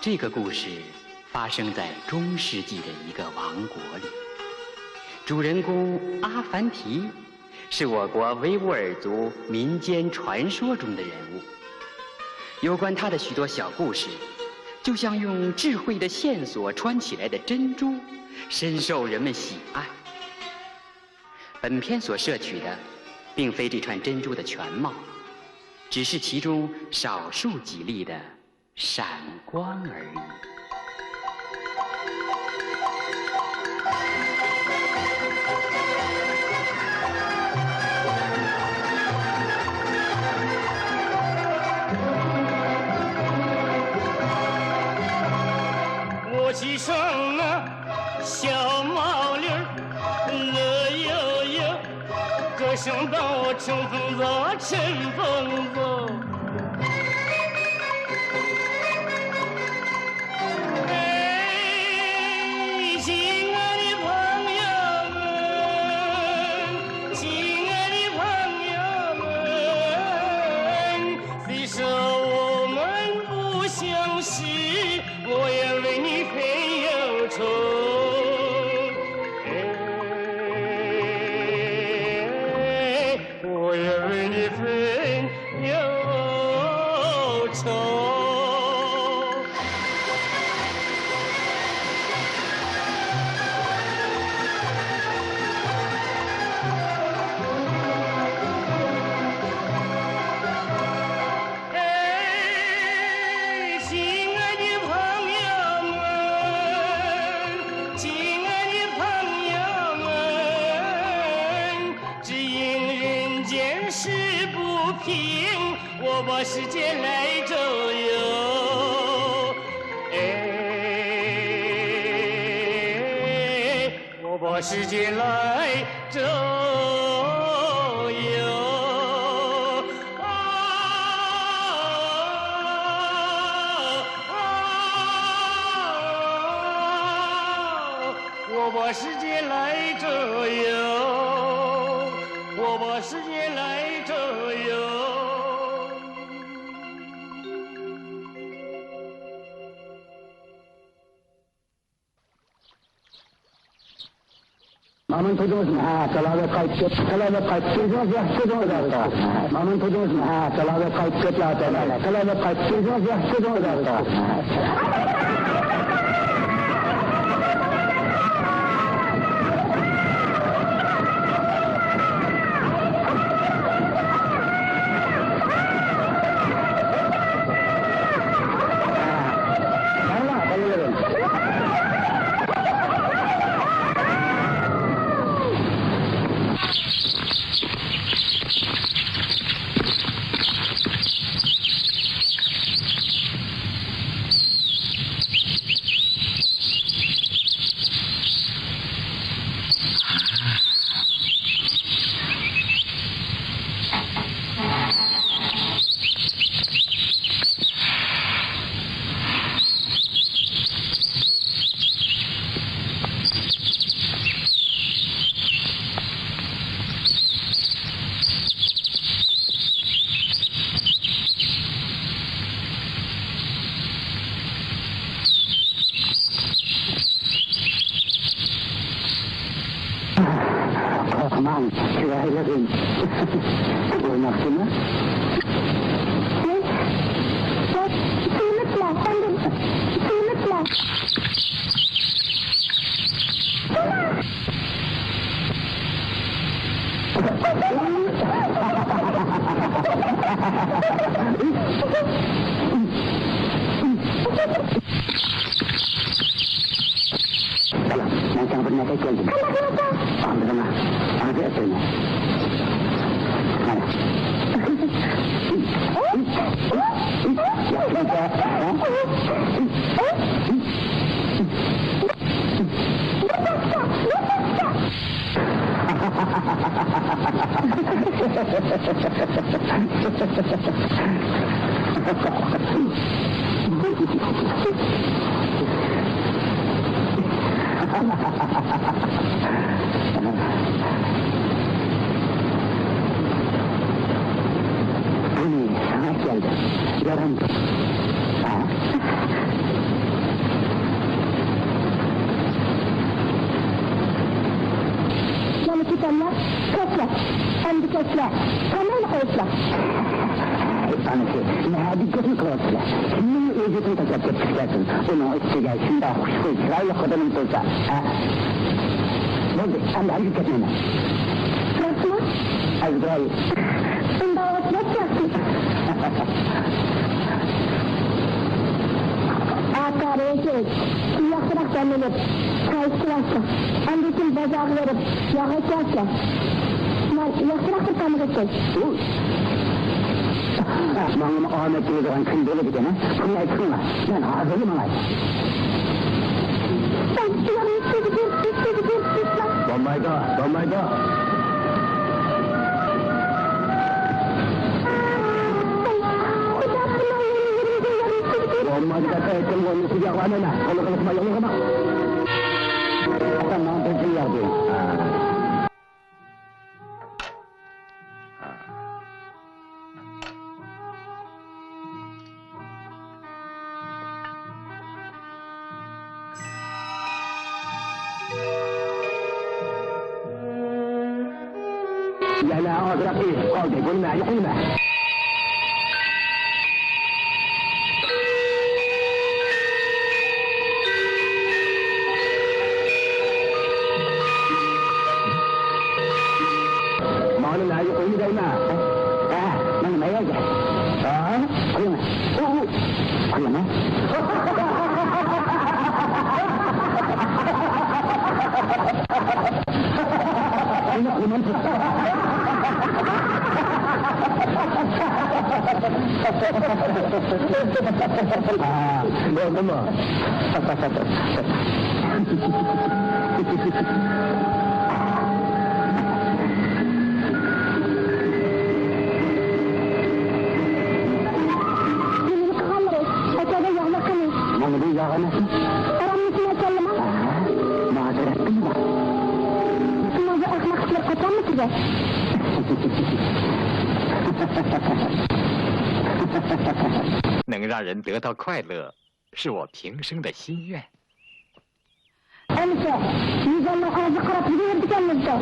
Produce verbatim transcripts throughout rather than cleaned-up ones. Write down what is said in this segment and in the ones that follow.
这个故事发生在中世纪的一个王国里，主人公阿凡提是我国维吾尔族民间传说中的人物。有关他的许多小故事，就像用智慧的线索穿起来的珍珠，深受人们喜爱。本篇所摄取的，并非这串珍珠的全貌，只是其中少数几粒的闪光而已。我系上那小毛驴儿，乐悠悠，歌声伴我乘风走，乘风走。哎，亲爱的朋友们，亲爱的朋友们，虽说我们不相识，我也为你很忧愁。哎，我也为你很忧愁。哎，亲爱的朋友们，亲爱的朋友们，只因人间事不平，我把世界来周游。哎，我把世界来周游。啊，啊，啊，我把世界来周游，我把世界来周游。 مامان تۇردىڭىزمۇ؟ ھە، سالاۋات قايتىپ كەت، سالاۋات قايتىپ كەلدىڭىز، ياخشى تۇردىڭىز. مامان تۇردىڭىزمۇ؟ ھە، سالاۋات قايتىپ كەت، سالاۋات قايتىپ كەلدىڭىز، ياخشى تۇردىڭىز. قورقماڭ، چىرايلىقىم. ئۇرماقچىمۇ؟ سىز، سىز سىيمىتلا، ئەمدى سىيمىتلا. بالام، مەن ساڭا بىر نەرسە ئەكەلدىم. قانداق نەرسە؟ ئاغزىڭغا ئەتمە. مانا. بۇنى ساڭا ئەكەلدىم. يارامدۇ؟ ھە؟ ئەمدى كەتسىلە، قانداقلا قويۇپلا؟ ئانىسى، نەدىكى گەپنى قىلىۋاتىسىلە؟ كىمنىڭ ئۆزىدىن تاشلاپ كەتكۈسى كەلسۇن؟ ئۇنىڭ ئۈستىگە شۇنداق خۇشخۇي، چىرايلىق خوتۇنۇم تۇرسا، ھە؟ بولدى، ئەمدى ھەرگىز كەتمەيمەن. راستمۇ؟ ئەزرايىل. ئۇنداق بولسا بەك ياخشى. ئاتا رېجېس، سىز ياخشىراق دەم ئېلىپ، چاي ئىچىۋالسا، ئاندىن كېيىن بازارغا بېرىپ، ياغ ئېچىۋالسا. مەن ياخشىراق بىر تاماق ئېتەي. ماڭىمۇ ئامەت كېلىدىغان كۈن بولىدىكەن، ھە؟ پۇلنى ئەكىتىڭلار، مەن ھازىرلا ماڭاي. بولمايدۇ، بولمايدۇ. بولمايدۇ دەپ ئېيتتىم، ئۇنى سىزگە ئاغلانمايمەن. قولىغىلىقما يولىغىما. ئاتا، ماڭا بىر ياغ بېرىڭ. يەنە ئازراق ئېشىپ قالدى، بۇنى مەن قىلىمەن. مانا نەگە قويما دەيمەن. ھە، مانا مەيەگە. ھە؟ قويما. ئۇ، ئۇ. قويما. بولدىمۇ؟ نېمە قىلغانلىرى؟ ئەتەدە ياغلىق قېنى؟ مانا بۇ ياغ ئەمەسمۇ؟ ئاراملىشىم ئەكەلدىما؟ ھە، ماڭا كېرەكمۇ بار؟ شۇنىڭغا ئەخمەق ئىشلار قاچانمۇ تۈگەر؟ 能让人得到快乐，是我平生的心愿。 ئەمىسە، مىزاننىڭ ئاغزىغا قاراپ يۈرۈۋېرىدىكەنمىزدە.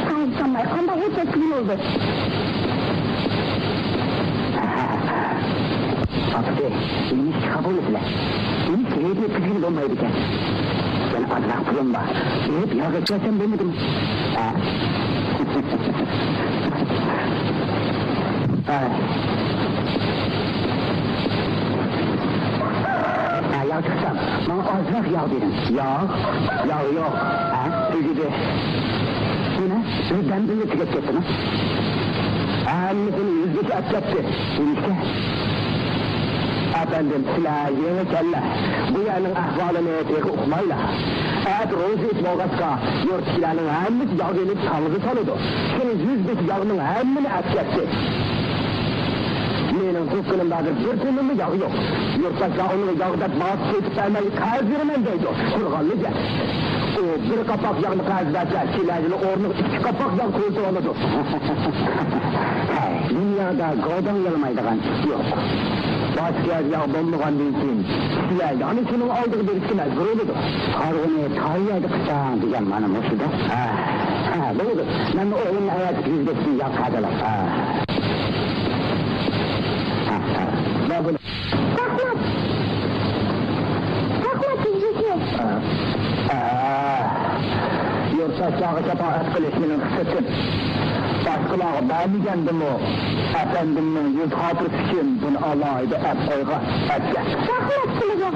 قايىل سالماي قانداق ئۆتەتكىلى بولدى؟ ئاپىتى، نېمىشقا خاپا بولىسىلەر؟ نېمىشقا ھېيت ئۆتكۈزگىلى بولمايدىكەن؟ يەنە ئازراق پۇلۇم بار. بېرىپ ياغ ئېچىۋەتسەم بولمىدىمۇ؟ ھە؟ ھە. ھە، ياغ چىقسام، ماڭا ئازراق ياغ بېرىڭ. ياغ؟ ياغ يوق. ھە؟ تۈگىدى. نېمە؟ بىردەمدىلا تۈگەپ كەتتىمۇ؟ ھەممىسىنى يۈزبېشى ئەپ كەتتى. نېمىشقا؟ ئەپەندىم، سىلەر يېڭىكەنلەر. بۇ يەرنىڭ ئەھۋالىنى تېخى ئۇقمايلا. ئەتە روزا ئېيت بولغاچقا، يۇرتتىكىلەرنىڭ ھەممىسى ياغ ئېلىپ ساڭزا سالىدۇ. شۇڭا يۈز بېشى ياغنىڭ ھەممىنى ئەپ كەتتى. مېنىڭ دۇكىنىمدا ھازىر بىر تىيىنمۇ ياغ يوق. يۇرتداشلار ئۇنىڭغا ياغ دەپ ماس سېتىپ بەرمەيلى، قەرز بېرىمەن دەيدۇ. قۇرغانلا گەپ. ئۇ بىر قاپاق ياغنى قەرز بەرسە، كېلەر يىلى ئورنىغا ئىككى قاپاق ياغ قويۇۋالىدۇ. ھەي، دۇنيادا گاۋداڭ يالمايدىغان ئىش يوق. باشقا يەردە ياغ بولمىغاندىن كېيىن، كىشىلەر يەنە شۇنىڭ ئالدىغا بېرىشكە مەجبۇر بولىدۇ. قارىغۇنى تار يەردە قىساڭ دېگەن مانا مۇشۇدا. ھە، ھە، بولىدۇ. مەنمۇ ئوغلۇمنى ئەۋەتىپ يۈز بەش مىڭ ياغ قەرز ئالاي. ھە. ھە، ھە. ماقۇل. رەھمەت! رەھمەت، تۈزۈكى! ئا، ئا، يۇرتداشلارغا شاپائەت قىلىش مېنىڭ خىسلىتىم. باشقىلارغا بەرمىگەندىمۇ، ئەپەندىمنىڭ يۈز خاتىرىسى ئۈچۈن بۇنى ئالاھىدە ئەپ قويغان، ئەپكەن. رەھمەت سىلىگە!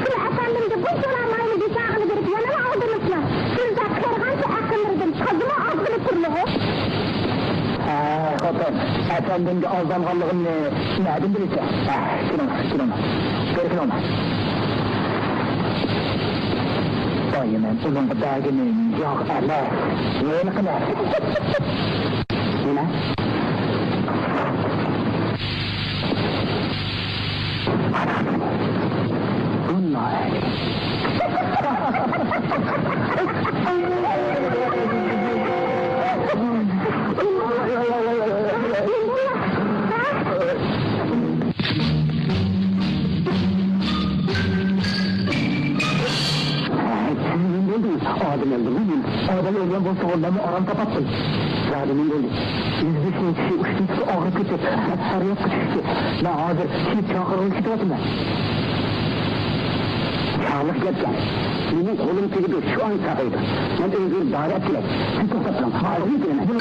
سىلەر ئەپەندىمگە بۇنچىۋالا ماينى بىچاغىنى بېرىپ يەنىلا ئالدىمىسىلەر؟ سىلەر قېرىغانچە ئەقىللىرىدىن تازىمۇ ئازغىنە تۇرمىغۇ؟ ھەي، خوتۇن، ئەپەندىمگە ئالدانغانلىقىمنى نەدىن بىلىسەن؟ ھە، كېلىڭلار، كېلىڭلار. بېرى كېلىڭلار. بايا مەن ئۇنىڭغا بەرگىنىم ياغ ئەمەس، ھېلىقى نەرسە. نېمە؟ بۇ نائەھلى. ئادەم ئۆلگەن بولسىغۇ، مەنمۇ ئارام تاپاتتىم. زادى نېمە بولدى؟ يۈز بەش مىڭ كىشى ئۇشتۇمتۇتقا ئاغرىپ كېتىپ، دەرت-پەريادقا چۈشتى. مەن ھازىر كېلىپ چاقىرغىلى كېتىۋاتىمەن. چاغلىق گەپكەن. مېنىڭ قولۇم تېگىدۇ، شۇ ئان ساغايدۇ. مەن ئۆيگە بېرىپ دارى ئەپ كېلەي. سىز توختاپ تۇرۇڭ. ھازىرلا كېلىمەن.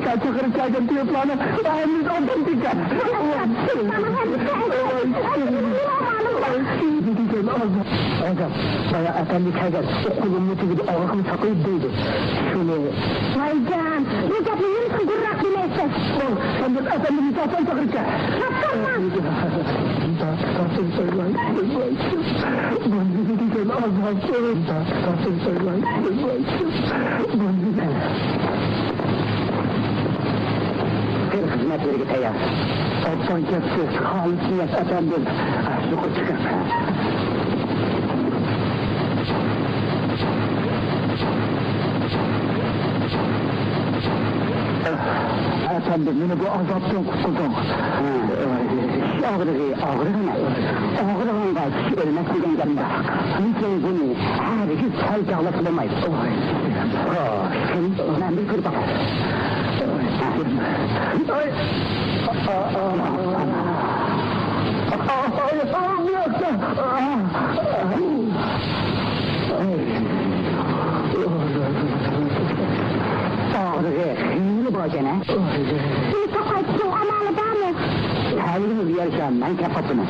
چاقىرىپ كەلگەن تېلېفونلارنى ھەممىسى ئالدىم دېگەن. ئەجەب، بايا ئەپەندى كەلگەن، ئۇ قولۇمنى تېگىدى، ئاغرىقىنى ساقايدى دەيدۇ. شۇنى. ۋايجان، بۇ گەپنى نېمىشقا گۈررەك دېمەيسىز؟ ئۇ، سەن بىر ئەپەندىنى تاپساڭ چاقىرىپ كەل. تاپساممۇ؟ خىزمەتلىرىگە تەييار. ئوبدان كەپسىز، خالىس نىيەت ئەپەندىم. يۇقىرى چىقىڭ. ئەپەندىم، مېنى بۇ ئازابتىن قۇتقۇزۇڭ. ئاغرىقى، ئاغرىقى ئەمەس. ئاغرىغانغا كىشى ئۆلمەس دېگەن گەپ بار. لېكىن بۇنى ھەرگىز سەل چاغلاپ بولمايدۇ. ئوي. ئوي. مەن بىر كۆرۈپ باقاي. ئاي. ئاغرىقى خېلى باركەن ھە؟ بۇنى ساقايتىشنىڭ ئامالى بارمۇ؟ ھەلىگىمۇ بىر يەرگە مەن كەپ قاپتىمەن.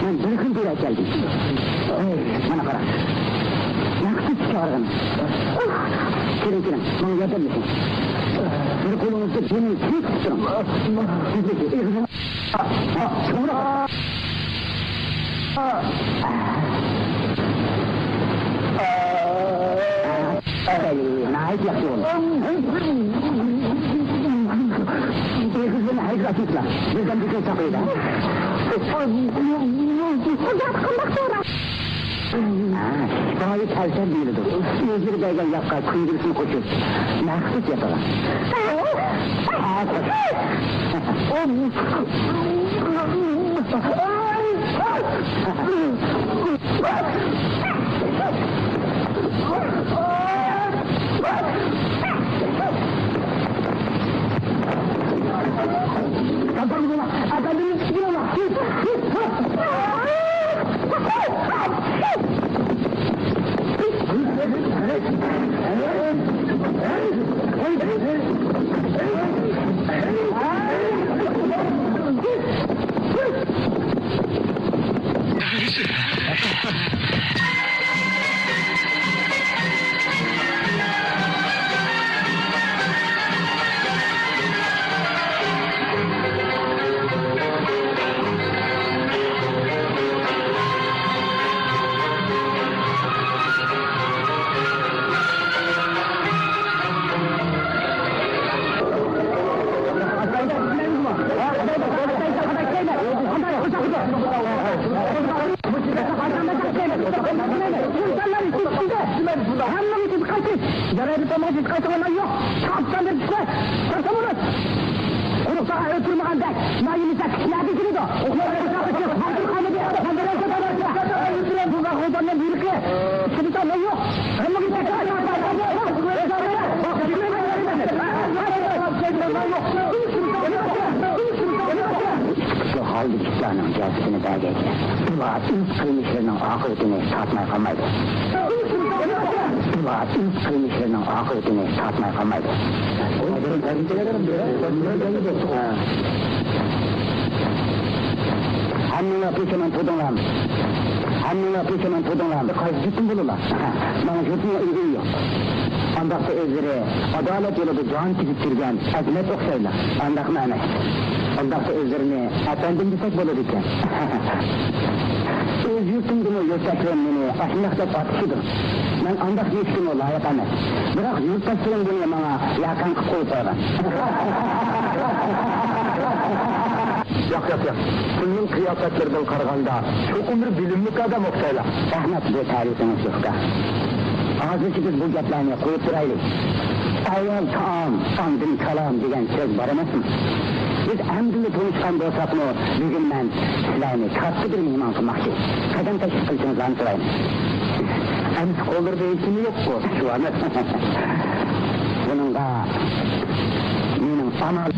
مەن بىر كۈن بېرى كەلدىم. ئەي، مانا قارا. نەقىش چىقارغىنى. كېلىڭ، كېلىڭ، ماڭا ياردەملىشىڭ. بىر قولىڭىزدا بېنىڭ كېيىپ تۇرۇڭ. ئېغىزىنى چوڭراق. ئەي، ناھايىتى ياخشى بولدى. ئېغىزلىرىنى ھەرگىز ئاچمىسىلا. بىردەمدىن كېيىن ساقىيىدۇ. بۇ گەپ قانداق توغرا؟ ھا، شىپايى كەۋسەر دېيىلىدۇ. ئۆزلىرى بەرگەن ياغقا كۈلدۈرۈكنى قوشۇپ، مەخسۇس ياسىغان. ھە، قوش. يارايدۇ، تاماق يېتىپ قايتىدىغان يوق. قاپتان بېرىپ چىقىڭ. قارىسام ئۇنى. قۇرۇق ساغا ئۆلتۈرمىگەندەك. نايىمىزەك يەردە كېلىدۇ. ئۇخلاپ قالسا قېچىپ ھازىر قالمىدى. ئىچىدە تاللاي يوق. ھەممىگە شۇ ھالدىكى ئىتلارنىڭ جازاسىنى بەرگەيكى، ئۇلار ئۆز قىلمىشلىرىنىڭ ئاقىۋىتىنى تارتماي قالمايدۇ. ئۇلار ئۆز قىلمىشلىرىنىڭ ئاقىۋىتىنى تارتماي قالمايدۇ. ھەممىڭلار پۇشايمان تۇردۇڭلارمۇ؟ ھەممىڭلار پۇشايمان تۇردۇڭلارمۇ؟ قايسى جۈپتىن بولىلا؟ ماڭا جۈپتىن ئۆزى يوق. ئانداقتا ئۆزلىرى ئادالەت يولىدا جان تىكىپ تۇرغان ئەزىمەت ئوخشايلا. ئانداقمۇ ئەمەس؟ ئانداقتا ئۆزلىرىنى ئەپەندىم دېسەك بولىدىكەن. ئۆز يۇرتۇمدىمۇ يۇرتداشلىرىم مېنى ئاشۇنداق دەپ ئاتىشىدۇ. مەن ئانداق دېيىشكىمۇ لايىق ئەمەس. بىراق يۇرتداشلىرىم بۇنى ماڭا ياقان قىلىپ قويۇپ قويغان. ياق، ياق، ياق. سىزنىڭ قىياپەتلىرىدىن قارىغاندا، چوقۇم بىر بىلىملىك ئادەم ئوخشايلا. رەھمەت بۇ تەرىپىڭىزگە، ئۇكا. ھازىرچە بىز بۇ گەپلەرنى قويۇپ تۇرايلى. ئەۋۋەل تائام، ئاندىن كالام دېگەن سۆز بار ئەمەسمۇ؟ بىز ئەمدىلا تونۇشقان بولساقمۇ، بۈگۈن مەن سىلەرنى كاتتا بىر مېھمان قىلماقچى. قەدەم تەشرىپ قىلىشىڭىزلارنى سورايمەن. ئەمىسە قوللىرىدا ھېچنېمە يوققۇ؟ شۇ ئەمەس. بۇنىڭغا مېنىڭ ئامال.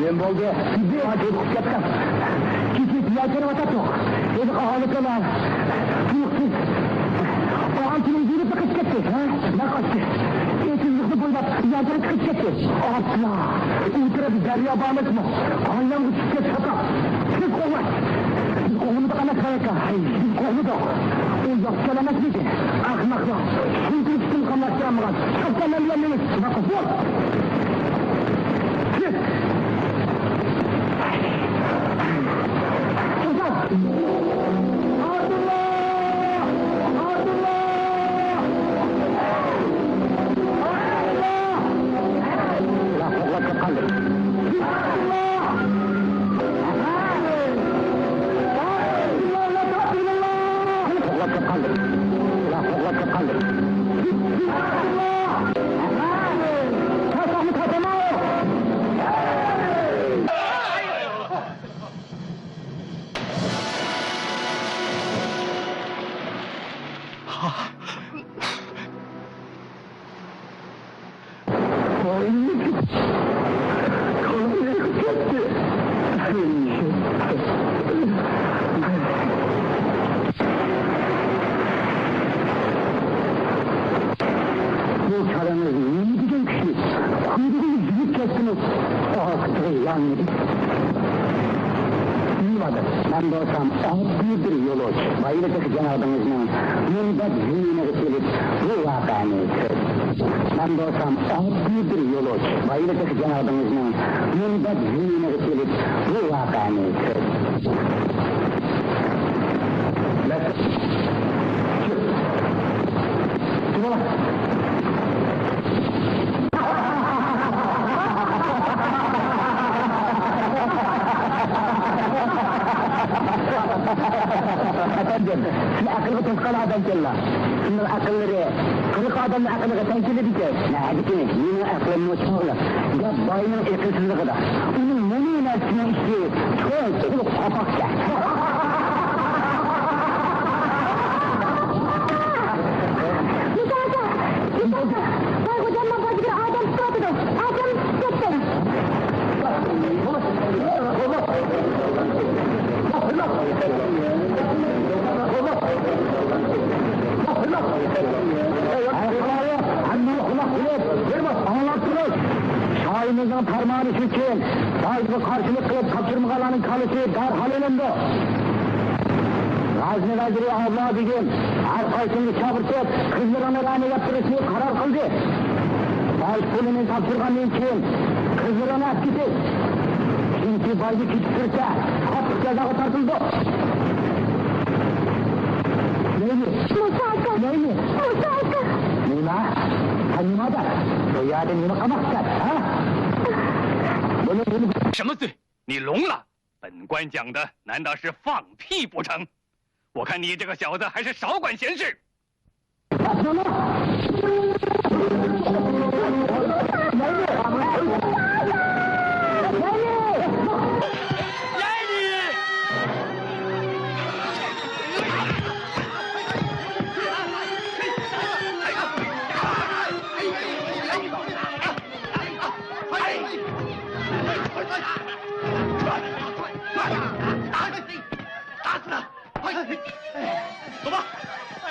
نېمە بولدى؟ جىددىي ئاچ ئۇرۇپ كەتتىم. كېچىسى يەر كېرىۋاتاتتۇق. ھېلىقى ئاغلىقلار تۇيۇقسىز ئاغام تىلىم يېرىپ قېچىپ كەتتى. ھە؟ نە قاچتى؟ ئېتىزلىقنى بويلاپ يەر كېرىپ قېچىپ كەتتى. ئاپلا! ئۇ تەرەپتە دەريا بارمىكىن؟ قاينامغا چۈشۈپ كەتسە خاتا. سىز قوغلاش. بىز قوغلىمىدۇق ئەمەس، قاياكا. بىز قوغلىدۇق. ئۇ ياخشى كەل ئەمەسمىكىن؟ ئەخمەقلار. شۇنچىلىك تۇتقۇن قاملاشتۇرالمىغان. توختاڭ، مەن بىلەن مېڭىڭ. ماقۇل. بول. كېت. توساڭ. ئابدۇللا! ئابدۇللا! ئابدۇللا! ئابدۇللا! بۇ چالىڭىز نېمە دېگەن كۈچلۈك؟ قۇيرۇقىنى يۇلۇپ كەتتىمۇ، ئارقىسىغا يانمىدى. مەن بولسام ئاددىي بىر يولۇچى. بايىلا تېخى جانابىڭىزنىڭ مۇنبەت زېمىنىغا كېلىپ، بۇ ۋەقەنى كۆردۈم. مەن بولسام ئاددىي بىر يولۇچى. بايىلا تېخى جانابىڭىزنىڭ مۇنبەت زېمىنىغا كېلىپ، بۇ ۋەقەنى كۆردۈم. ئەپەندىم، سىلەر ئەقىلگە توشقان ئادەمكەنلا. سىلەرنىڭ ئەقىللىرى قىرىق ئادەمنىڭ ئەقلىگە تەڭ كېلىدىكەن. نەدىكى؟ مېنىڭ ئەقلىممۇ چوغلۇق. گەپ باينىڭ ئېقىلسىزلىقىدا. ئۇنىڭ مۇنۇ نەرسىنىڭ ئىچى چوڭ قۇلۇق قاپاقكەن. مۇسا ئاكا! مۇسا ئاكا! باي خوجامنىڭ باشىدا بىر ئادەم تۇتۇۋاتىدۇ. ئادەم تۇتۇپ كەتتى. ھەممىڭلار قۇلاق سېلىپ، ئاڭلاپ تۇرۇڭ. شاھىمىزنىڭ پەرمانى شۇكى، بايغا قارشىلىق قىلىپ تاپشۇرمىغانلارنىڭ كاللىسى دەرھال ئېلىنىدۇ. غەزنى ۋەزىرى ئابلا بېگىم ھەر قايسىڭىزنى چاقىرتىپ، قىزلىرىڭنى رەنە ياپتۇرۇشنى قارار قىلدى. باي پۇلىنى تاپشۇرغاندىن كېيىن، قىزلىرىڭنى ئەپ كېتىڭ. چۈنكى باينى كېچىكتۈرسە، قاتتىق جازاغا تارتىلىدۇ. لەيلى! مۇسا ئاكا! لەيلى! مۇسا ئاكا! نېمە؟ سەن نېمە ئادەم؟ بۇ يەردە نېمە قىلماقچىسەن، ھە؟ بۇنى نېمە؟ 什么罪？你聋了？本官讲的难道是放屁不成？我看你这个小子还是少管闲事。打死他！走吧。哎。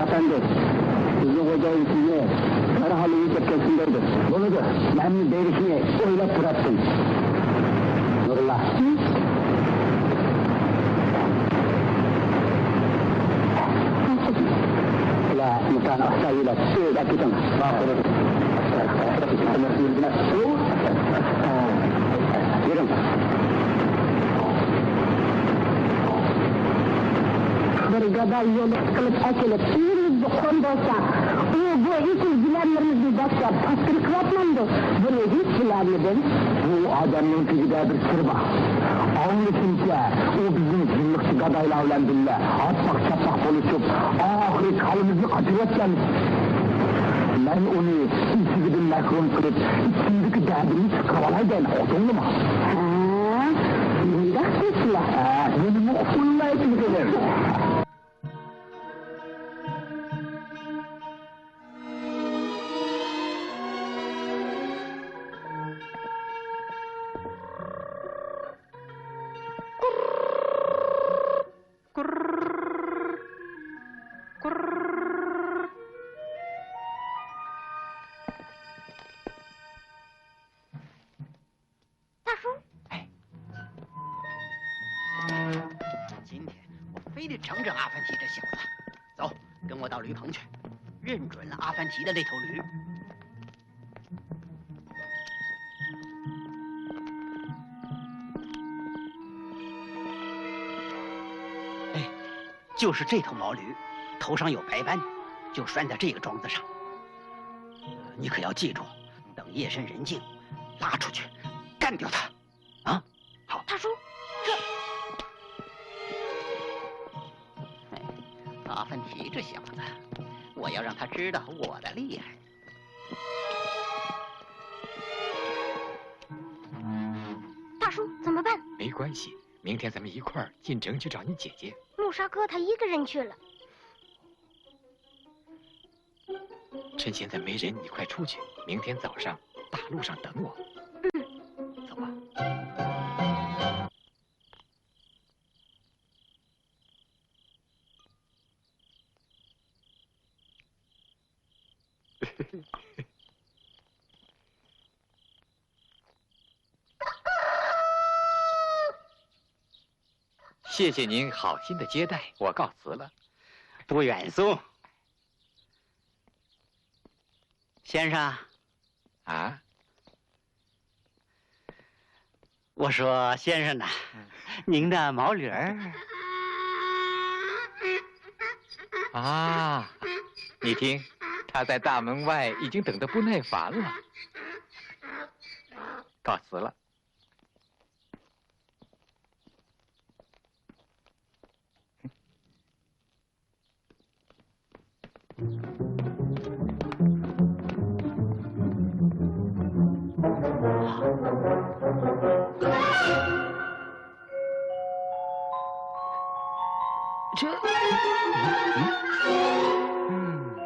ئەپەندى، بىزنىڭ خوجايىن سىزنى دەرھال ئۆيگە كەتكەنسىز دەيدۇ. بولىدۇ، مەنمۇ بېرىشنى ئويلاپ تۇراتتىم. نۇرۇللا. سىلەر مۇتانى ئاستا ھەيدەپ، ئۆيگە ئەكېتىڭ. ماقۇل. يۈرۈڭ. بىر گاداي يولۇق قىلىپ ئەكېلىپ، ئۆيىمىزگە قوندۇرسا، ئۇ بۇ ئېسىل گىلەملىرىمىزنى دەسسەپ پاتكىنا قىلىۋاتمامدۇ؟ بۇنى ھېچ بىلەلمىدىم. بۇ ئادەمنىڭ تېگىدە بىر سىر بار. ئاڭلىشىمچە، ئۇ بىزنىڭ جىنلىقچى گادايلار بىلەن بىللە ئاتپاق-چاتپاق بولۇشۇپ، ئاخىرى كالىمىزنى قاچۇرۇۋەتكەن. مەن ئۇنى ئېسىلىدىن مەھرۇم قىلىپ، ئىچىمدىكى دەردىمنى چىقىرىۋالاي دەيمەن، ئۇقتۇڭلىمۇ؟ ھە، مۇنداق دەيسىلە. ھە، مېنىمۇ ئۇقتۇڭلىماي ئېيتىۋېتىڭ.大叔。哎，今天我非得整整阿凡提这小子。走，跟我到驴棚去，认准了阿凡提的那头驴。哎，就是这头毛驴，头上有白斑，就拴在这个桩子上。你可要记住，等夜深人静，拉出去，干掉它。 啊，好。大叔，这……哎，阿凡提这小子，我要让他知道我的厉害。大叔，怎么办？没关系，明天咱们一块儿进城去找你姐姐。木沙哥他一个人去了。 趁现在没人，你快出去，明天早上大路上等我。嗯。走吧。谢谢您好心的接待，我告辞了。不远送。 先生。啊？我说，先生呐，嗯。您的毛驴儿。啊，你听，他在大门外已经等得不耐烦了。告辞了。 这……嗯，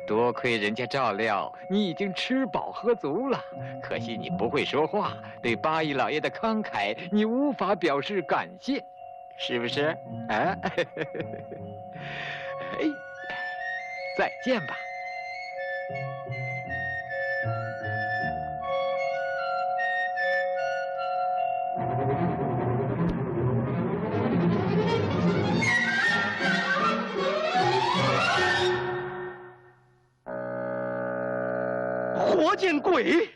多亏人家照料，你已经吃饱喝足了。可惜你不会说话，对八义老爷的慷慨，你无法表示感谢。 是不是？啊？嘿，再见吧。活见鬼！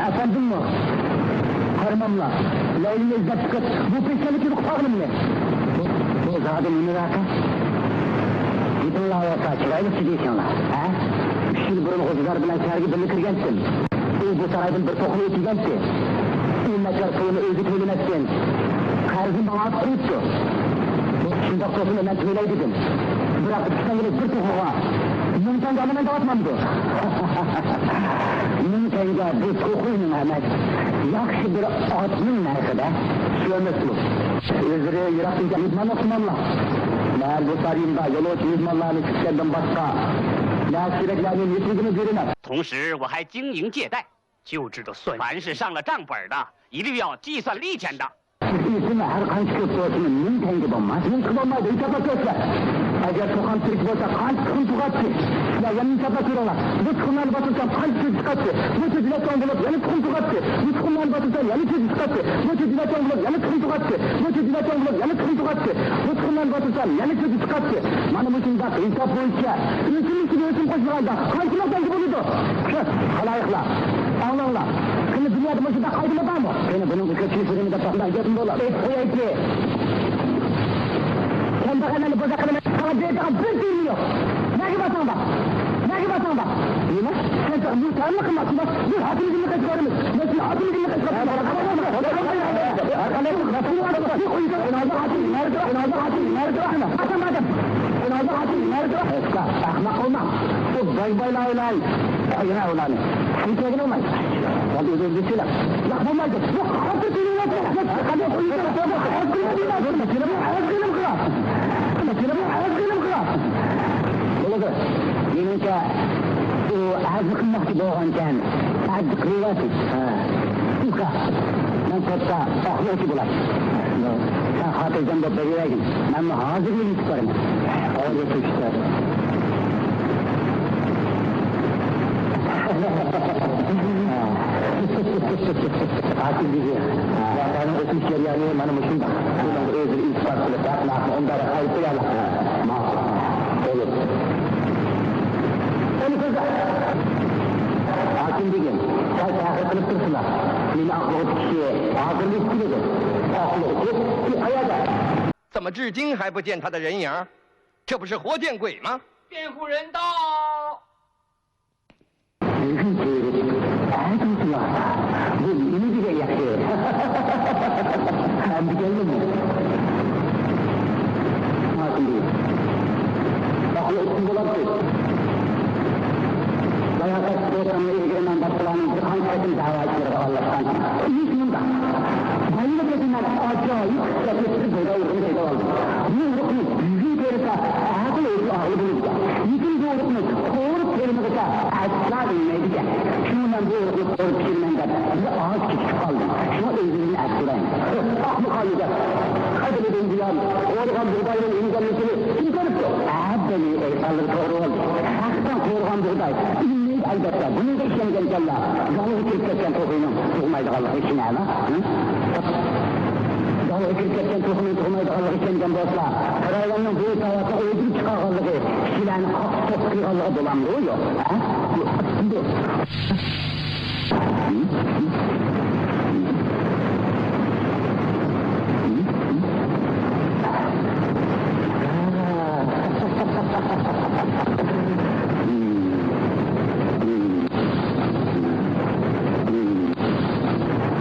ئەپەندىممۇ؟ ھەرماملا. لەيلىنى ئىزدەپ چىقىپ، بۇ پېشكەللىكنى قۇتقارغىنىمنى. بۇ، بۇ زادى نېمە ۋەقە؟ گېپىڭلار بولسا چىرايلىقچە دېسەڭلار، ھە؟ ئۈچ يىل بۇرۇن غوجىدار بىلەن شەھەرگە بىللە كىرگەنتىم. ئۇ بۇ سارايدىن بىر توخۇنى ئېتىگەنتى. ئۇ ناچار پۇلىنى ئۆزى تۆلىمەستىن، قەرزىنى ماڭا ئېلىپ قويۇپتۇ. شۇنداق بولسىمۇ مەن تۆلەي دېدىم. بىراق ئىككى تەڭگىلىك بىر توخۇغا مىڭ تەڭگە ئالىمەن دەۋاتمامدۇ؟ مىڭ تەڭگە بۇ توخۇنىڭ ئەمەس، ياخشى بىر ئاتنىڭ نەرخى-دە. چۈشەنمەپتىمەن. ئۆزلىرى يىراقتىن كەلگەن مېھمانلار سىمانلا. مەھەل بۇ سارىيىمدا يولۇچى مېھمانلارنى كۈتكەندىن باشقا نەرسە-كېرەكلەرنى نېمە بېرىمەن؟ 同时，我还经营借贷，就制度算，凡是上了账本的，一律要计算利钱的。 ئېسىمە، ھەر قانچە كۆپ بولسىمۇ، مىڭ تەڭگە بولماس. مىڭ بولمايدۇ، ھېسابلاپ كۆرسىلە. ئەگەر توخۇم تىرىك بولسا، قانچە تۇخۇم تۇغاتتى؟ سىلەر يەنە ھېسابلاپ كۆرۈڭلار. بۇ تۇخۇملارنى باتۇرسام، قانچە چۈجە چىقاتتى؟ بۇ چۈجىلەر چوڭ بولۇپ، يەنە تۇخۇم تۇغاتتى. بۇ تۇخۇملارنى باتۇرسام، يەنە چۈجە چىقاتتى. بۇ چۈجىلەر چوڭ بولۇپ، يەنە تۇخۇم تۇغاتتى. بۇ چۈجىلەر چوڭ بولۇپ، يەنە تۇخۇم تۇغاتتى. بۇ تۇخۇملارنى باتۇرسام، يەنە چۈجە چىقاتتى. مانا مۇشۇنداق ھېساب بويىچە ئۆسۈم ئۈستىگە ئۆسۈم قوشۇلغاندا قانچىلاپ تەڭگە بولىدۇ؟ خالايىقلار، ئاڭلاڭلار. قېنى، دۇنيادا مۇشۇنداق قائىدىمۇ بارمۇ؟ قېنى، بۇنىڭغا كۆپچىلىك سۆزىمىز دەپ باشقا گەپمۇ بولار. ئېيتىپ قويايچى. كەمبەغەللەرنى بوزەك قىلىمەن، ساڭا بېرىدىغان بىر تىيىنمۇ يوق. نەگە بارساڭ بار. نەگە بارساڭ بار. نېمە؟ سەن تېخى مۇشۇ تەملىق قىلماقچىما؟ بىز ھاكىملىكىمىزنى قاچىلاپ بېرىمىز. بىز ھاكىملىكىمىزنى قاچىلاپ بېرىمىز. ئەخمەق بولما. بۇ باي بايلار بىلەن قويۇڭ ئۇلارنى. سەن كەلگىنى ئۇلار. ياق، بولمايدۇ. بۇ خاتىرجەم بولۇڭ. بولىدۇ. مېنىڭچە، ئۇ ئەرز قىلماقچى بولغانكەن. ئەرز قىلىۋەتسۇن. ھە. ئۇكا، مەن سىرتتا ئاقلىغۇچى بولاي. سەن خاتىرجەم بولۇپ بېرىۋەرگىن. مەنمۇ ھازىرلا يېتىپ بارىمەن. ھازىر كېتىپ بارىمەن. ھاكىم بېگى، ۋەقەنىڭ ئۆتۈش جەريانى مانا مۇشۇنداق. بۇنىڭغا ئۆزلىرى ئىلتىپات قىلىپ، ھەق ناھەقنى ئونداق ئايىپلىيالار. ماقۇل. بولۇپ. ھاكىم بېگى، سەل تەخىر قىلىپ تۇرسىلا. مېنى ئاقلىغۇچى كىشى ھازىرلا يېتىپ كېلىدۇ. ئاقلىغۇچى؟ ئۇ قەيەردە؟ 怎么至今还不见他的人影？这不是活见鬼吗？辩护人到。 بۈگۈن كۆرۈپ، ئەتە ئۇنتۇۋالسا، بۇ نېمە دېگەن ياخشى؟ ئەمدى كەلدىممۇ؟ ماقۇل. ئاقلىغۇچىمۇ بولامسىز؟ بايا قايتىپ بولساممۇ ئىلگىرى مەن باشقىلارنىڭ بىر قانچە قېتىم دەۋا ئىشلىرىغا ئارىلاشقانتىم. ئىش مۇنداق. بايىنى كېتىمەن ئاجايىپ ئىشلەتمەكچى بىر ئۇرۇقنى سېتىۋالدىم. بۇ ئۇرۇقنى يۈزى تېرىسا ئەقىل ئۆزى ئاغلى بولىدىكەن. لېكىن بۇ ئۇرۇقنى قورۇپ تېرىمىغۇچە ئەسلا ئۆلمەيدىكەن. شۇڭا مەن بۇ ئۇرۇقنى قورۇپ پىشۇرىمەن دەپ بىر ئاز كېچىكىپ قالدىم. شۇڭا ئۆزىڭىزنى ئەپ سورايمەن. ئاقمىقان يۈزەر. قەدىمىدىن بۇيان قورۇغان بۇغداينىڭ ئۈنگەنلىكىنى كىم كۆرۈپتۇ؟ ھە، بەنى ئەيسانلىرى توغرا بولدى. ھەقىقەتەن قورۇغان بۇغداي ئۈنمەيدۇ، ئەلۋەتتە. بۇنىڭغا ئىشەنگەنكەنلا، زالغا كىرىپ كەتكەن توخۇنىڭ تۇغمايدىغانلىقى ئىشىنەلا، ھە؟ زالغا كىرىپ كەتكەن توخۇنىڭ تۇغمايدىغانلىقى ئىشەنگەن بولسا، قارايۋەننىڭ بۇ ساۋاتنى ئويدۇرۇپ چىقارغانلىقى، كىشىلەرنى قاقشاتقىلىغانلىقى بولامدۇ يوق، ھە؟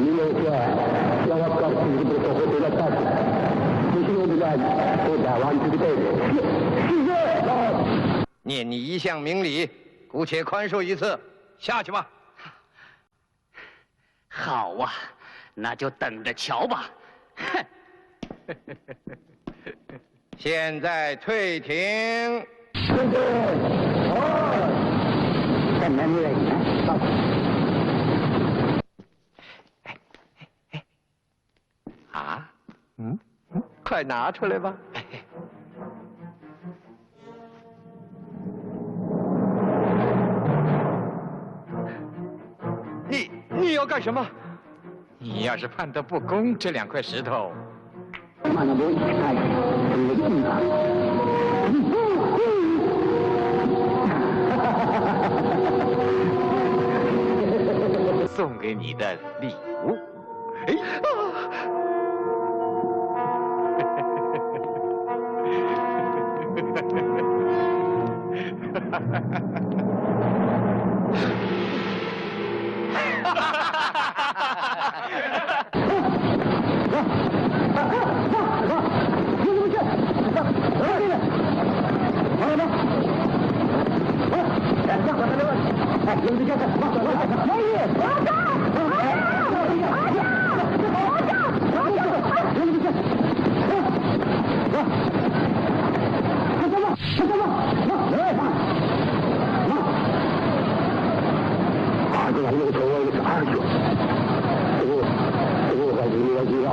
مېنىڭچە، جاۋابكار سىزگە بىر توخۇ تۆلەپ بەرسۇن. مۇشۇنىڭ بىلەن بۇ دەۋانى تۈگىتەيلى. سىزگە 念你一向明理，姑且宽恕一次，下去吧。好啊，那就等着瞧吧。哼！现在退庭。难为情。走。啊？嗯？快拿出来吧。你，你要干什么？你要是判得不公，这两块石头 Mana bu ikki tayfa. 送给你的礼物。哎，啊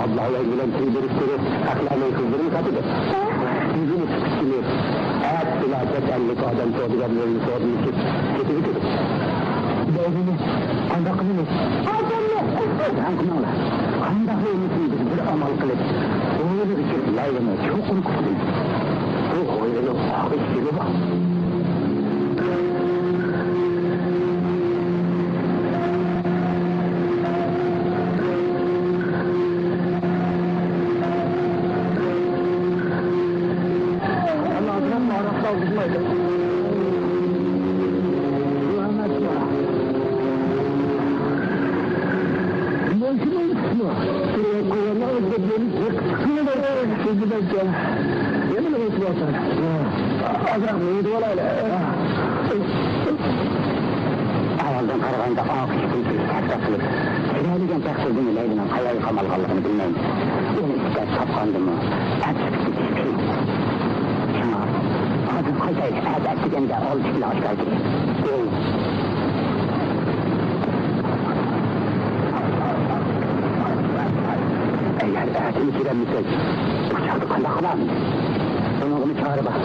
！ئابلا ۋەلى بىلەن تىل بىرىكتۈرۈپ، ئەقلانىڭ قىزلىرىنى ساتىدۇ. يۈزىنى تۇتۇپ كېلىپ، ئەتىلا چەت ئەللىك ئادەم سودىگەرلىرىنى سودىلىشىپ كېتىۋېتىدۇ. لەيلىنى قانداق قىلىمىز؟ ئادەمنى ئۆلتۈر! قانداقلا ئۆلمىسۇن، بىز بىر ئامال قىلىپ، ھويلىغا كىرىپ، لەيلىنى چوقۇم قۇتۇلىمىز. بۇ ھويلىنىڭ ئاغ ئىشىكى بار. ئازراق مېڭىپ ئالايلى. ئاۋازدىن قارىغاندا ئاق ئىشىكتىن كىرىپ، تەتقىق قىلىپ، كىرەلىگەن تەقدىردىمۇ لەيلىنىڭ قايەرگە قامالغانلىقىنى بىلمەيمىز. ئۇنى ئىزدەپ تاپقاندىمۇ ئەپسىز كېتىش قىيىن. شۇڭا ھازىر قايتايلى، ئەتە ئەتىگەندە ئالدى ئىشىكنى ئاچايلى. ئەگەر ئەتىمۇ كىرەلمىسەك، بۇ چاغدا قانداق قىلارمىز؟ بۇنىڭغىمۇ چارە بار.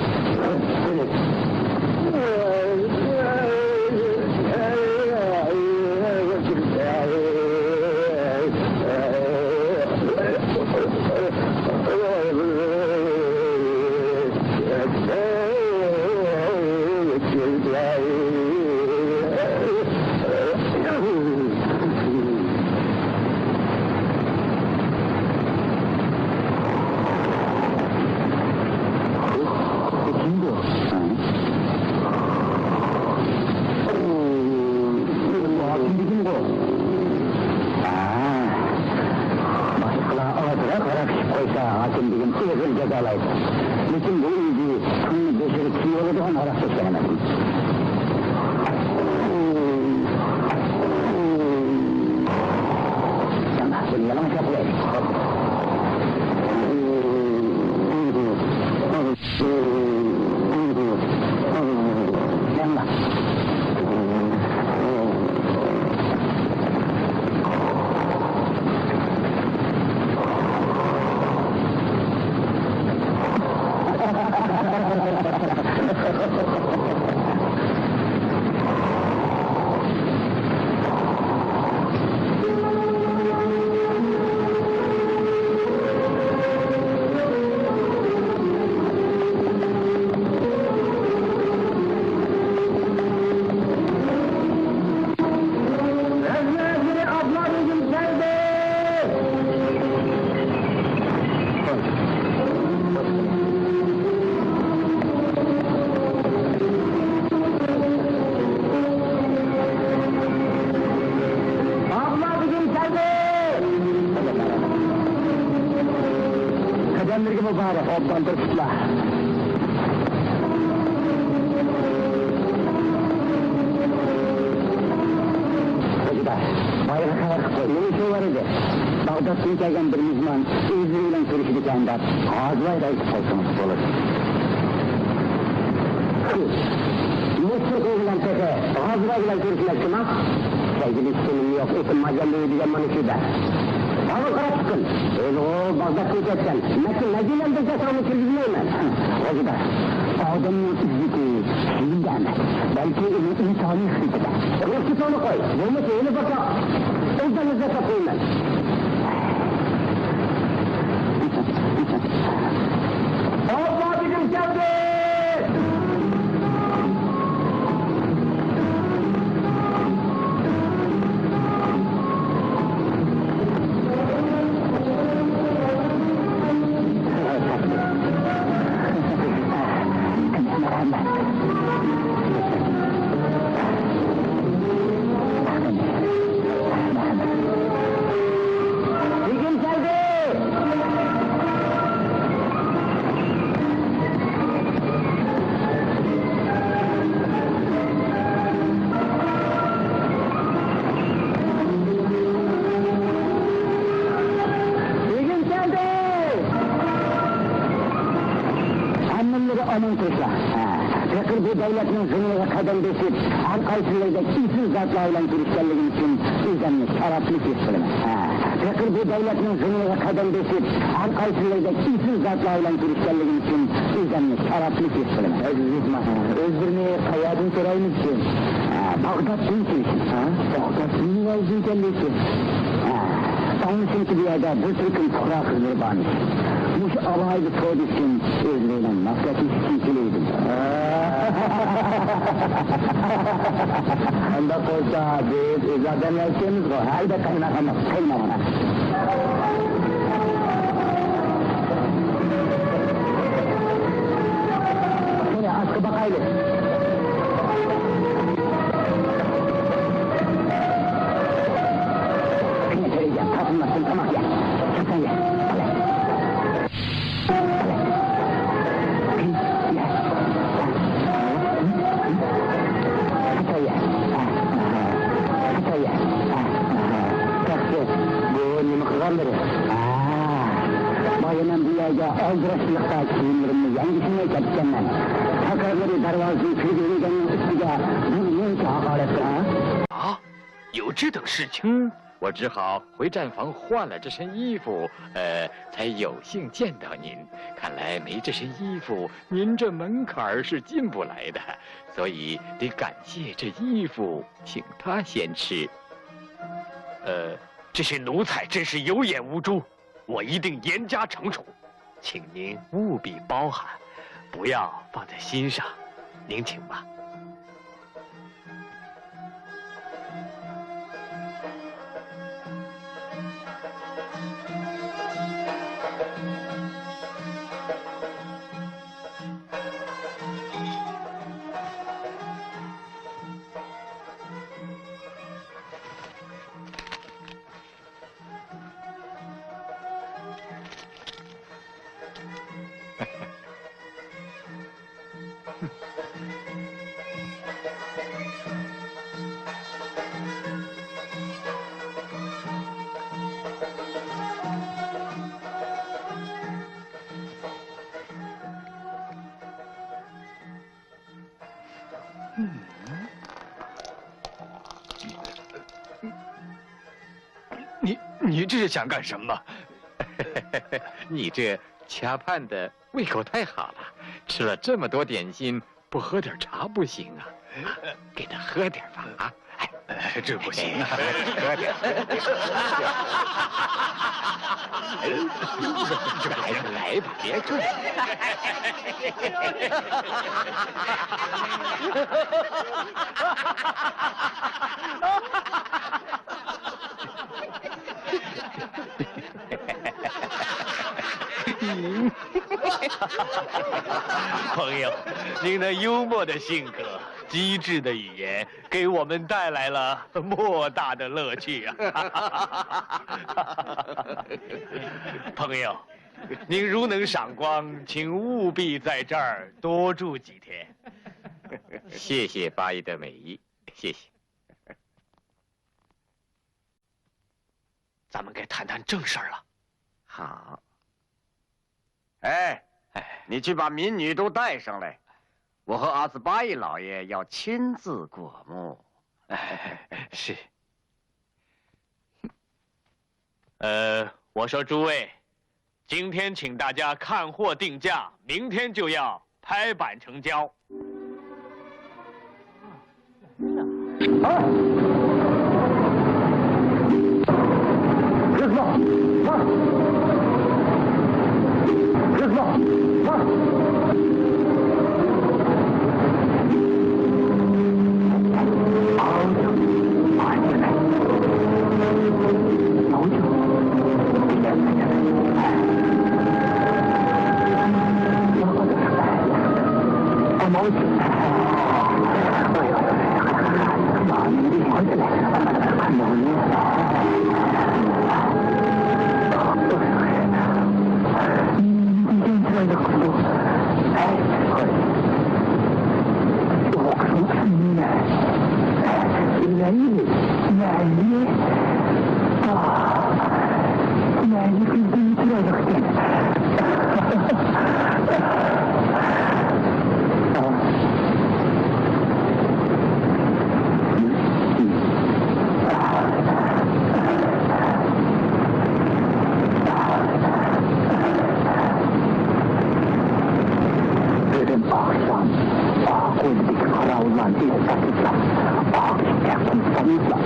باشقىلار ئازراق ھاراق ئىچىپ قويسا، ھاكىم بېگىم ئېغىر جازالايدۇ. لېكىن بۇ ئۆزى پۇلنى بېشىغا كىيىۋالىدىغان ھاراق ئىكەن ئەمەس. بۇنى يالىڭاچ قويايلى. ئابلا بۈگۈن كەلدى! قەدەملىرىگە مۇبارەك، ئوبدان تۇرۇپلا. خوجا، بايىغا خەۋەر قىلىپ قوي، نېمە ئىشىڭ بار ئىدى؟ باغدادتىن كەلگەن بىر مېھمان ئۆزلىرى بىلەن كۆرۈشىدىكەن دەپ، ھازىرلا ئېيتىپ قويسىڭىز بولىدۇ. سىز بىلەن تېخى غازىباي بىلەن كۆرۈشمەكچىما؟ سەيگىلى ئىشىم يوق، ئېسىم ماجەللىۋى دېگەن مانا شۇ دە. ماڭا قاراپ چىقىڭ. ھېلىغۇ باغدادتىن كەتكەن، مەككە مەدىنەمدە جاساڭنى كىرگۈزمەيمەن. غازىباي، ئادەمنىڭ ئىززىتى كىيىمدە ئەمەس، بەلكى ئۇنىڭ ئىنسانىي خىسلىتىدە. قىلىقچى تولا قوي، بولمىسا ھېلى باشقا ئوبدان ئىزدەپ تاپايمەن. ئاپپا بېگىم كەلدى! بېگىم كەلدى! بېگىم كەلدى! ھەممىلىرى ئامان تۇرۇشلا. ھە. پېقىر بۇ دۆلەتنىڭ زېمىنىغا قەدەم بېسىپ، ھەر قايسىلىرىدەك ئېسىل زاتلار بىلەن كۆرۈشكەنلىكىم ئۈچۈن ئۆزۈمنى شەرەپلىك ھېس قىلىمەن. ھە. پېقىر بۇ دۆلەتنىڭ زېمىنىغا قەدەم بېسىپ، ھەر قايسىلىرىدەك ئېسىل زاتلار بىلەن كۆرۈشكەنلىكىم ئۈچۈن ئۆزۈمنى شەرەپلىك ھېس قىلىمەن. ئەزىز مېھمان، ئۆزلىرىنى قەيەردىن كۆرەيمىزكىن؟ ھە، باغدادتىن كېلىشىم. ھە؟ باغدادتىن نېمە ئۈچۈن كەلدىكىن؟ ھە، ئاڭلىشىمچە، بۇ يەردە بىر تۈركۈم پۇقرا قىزلىرى بارمىش. مۇشۇ ئالاھىدە سودا ئۈچۈن ئۆزلىرىنىڭ مەسلىھەتلىشى ئۈچۈن كېلىۋىدىم. ئۇنداق بولسا، بىز ئۆز ئادەملەر ئىكەنمىزغۇ؟ ھە، ئەلۋەتتە، قايماقام، قايماقام. قېنى، ئاشقا باقايلى. قېنى، تېرىگەن، تاپىلماستىن تاماق يە. چاپسان يە. بۇ نېمە قىلغانلىرى؟ بايا مەن بۇ يەرگە ئالدىراشچىلىقتا كىيىملىرىمنى يەڭگىشىمەي كەپتىكەنمەن. تاكارلىرى دەرۋازىدىن كىرگۈزمىگەننىڭ ئۈستىگە بۇ نېمىچە ھاقارەت؟ ھە؟ 有这等事情？嗯，我只好回站房换了这身衣服，呃，才有幸见到您。看来没这身衣服，您这门槛儿是进不来的，所以得感谢这衣服，请他先吃。呃，这些奴才真是有眼无珠，我一定严加惩处，请您务必包涵，不要放在心上。您请吧。 你，你这是想干什么？你这恰饭的胃口太好了，吃了这么多点心，不喝点茶不行啊！啊，给他喝点吧，啊！哎，这不行啊！喝点，喝点。来吧，来吧，别住。 朋友，您那幽默的性格、机智的语言，给我们带来了莫大的乐趣啊！朋友，您如能赏光，请务必在这儿多住几天。谢谢八一的美意，谢谢。 咱们该谈谈正事儿了。好。哎，哎，你去把民女都带上来，我和阿斯巴伊老爷要亲自过目。是。呃，我说诸位，今天请大家看货定价，明天就要拍板成交。بۈگۈن ئاخشام ئاق ئۆيدىكى قاراۋۇللارنى ئېلىپ قېچىپلا، ئاق ئىتتەك قىلسامىزلا.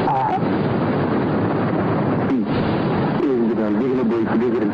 ئۆزىدىن دېگىنى بويىچە بېگىرىم.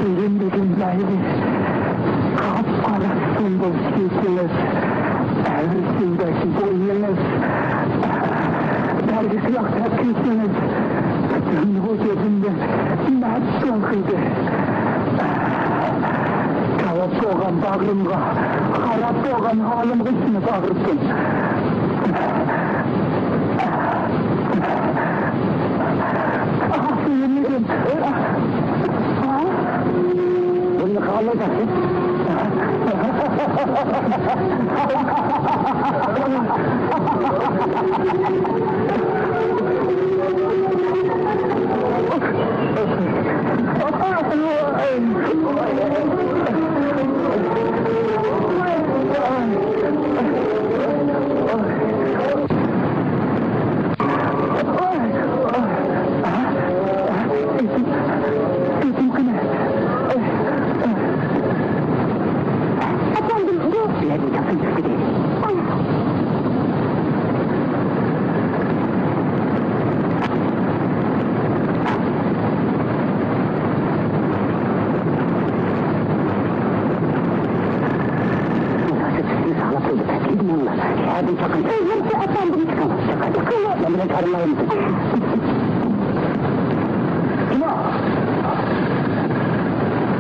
سۆيۈمدىكىم مەيلى، قاپقارا سۇندۇق كېچىڭىز، ئەۋرىشىمدەك بوينىڭىز، بەرگى سىلاق دەپ كېچىڭىز، پۈتۈن ۋۇجۇدۇمنى مەپتۇن قىلدى. كاۋاپ بولغان باغرىمغا، خاراب بولغان ھالىمغا ئىچىنى باغرىسۇن. بۇنى قىلالمايسەن. كىم ئۇ؟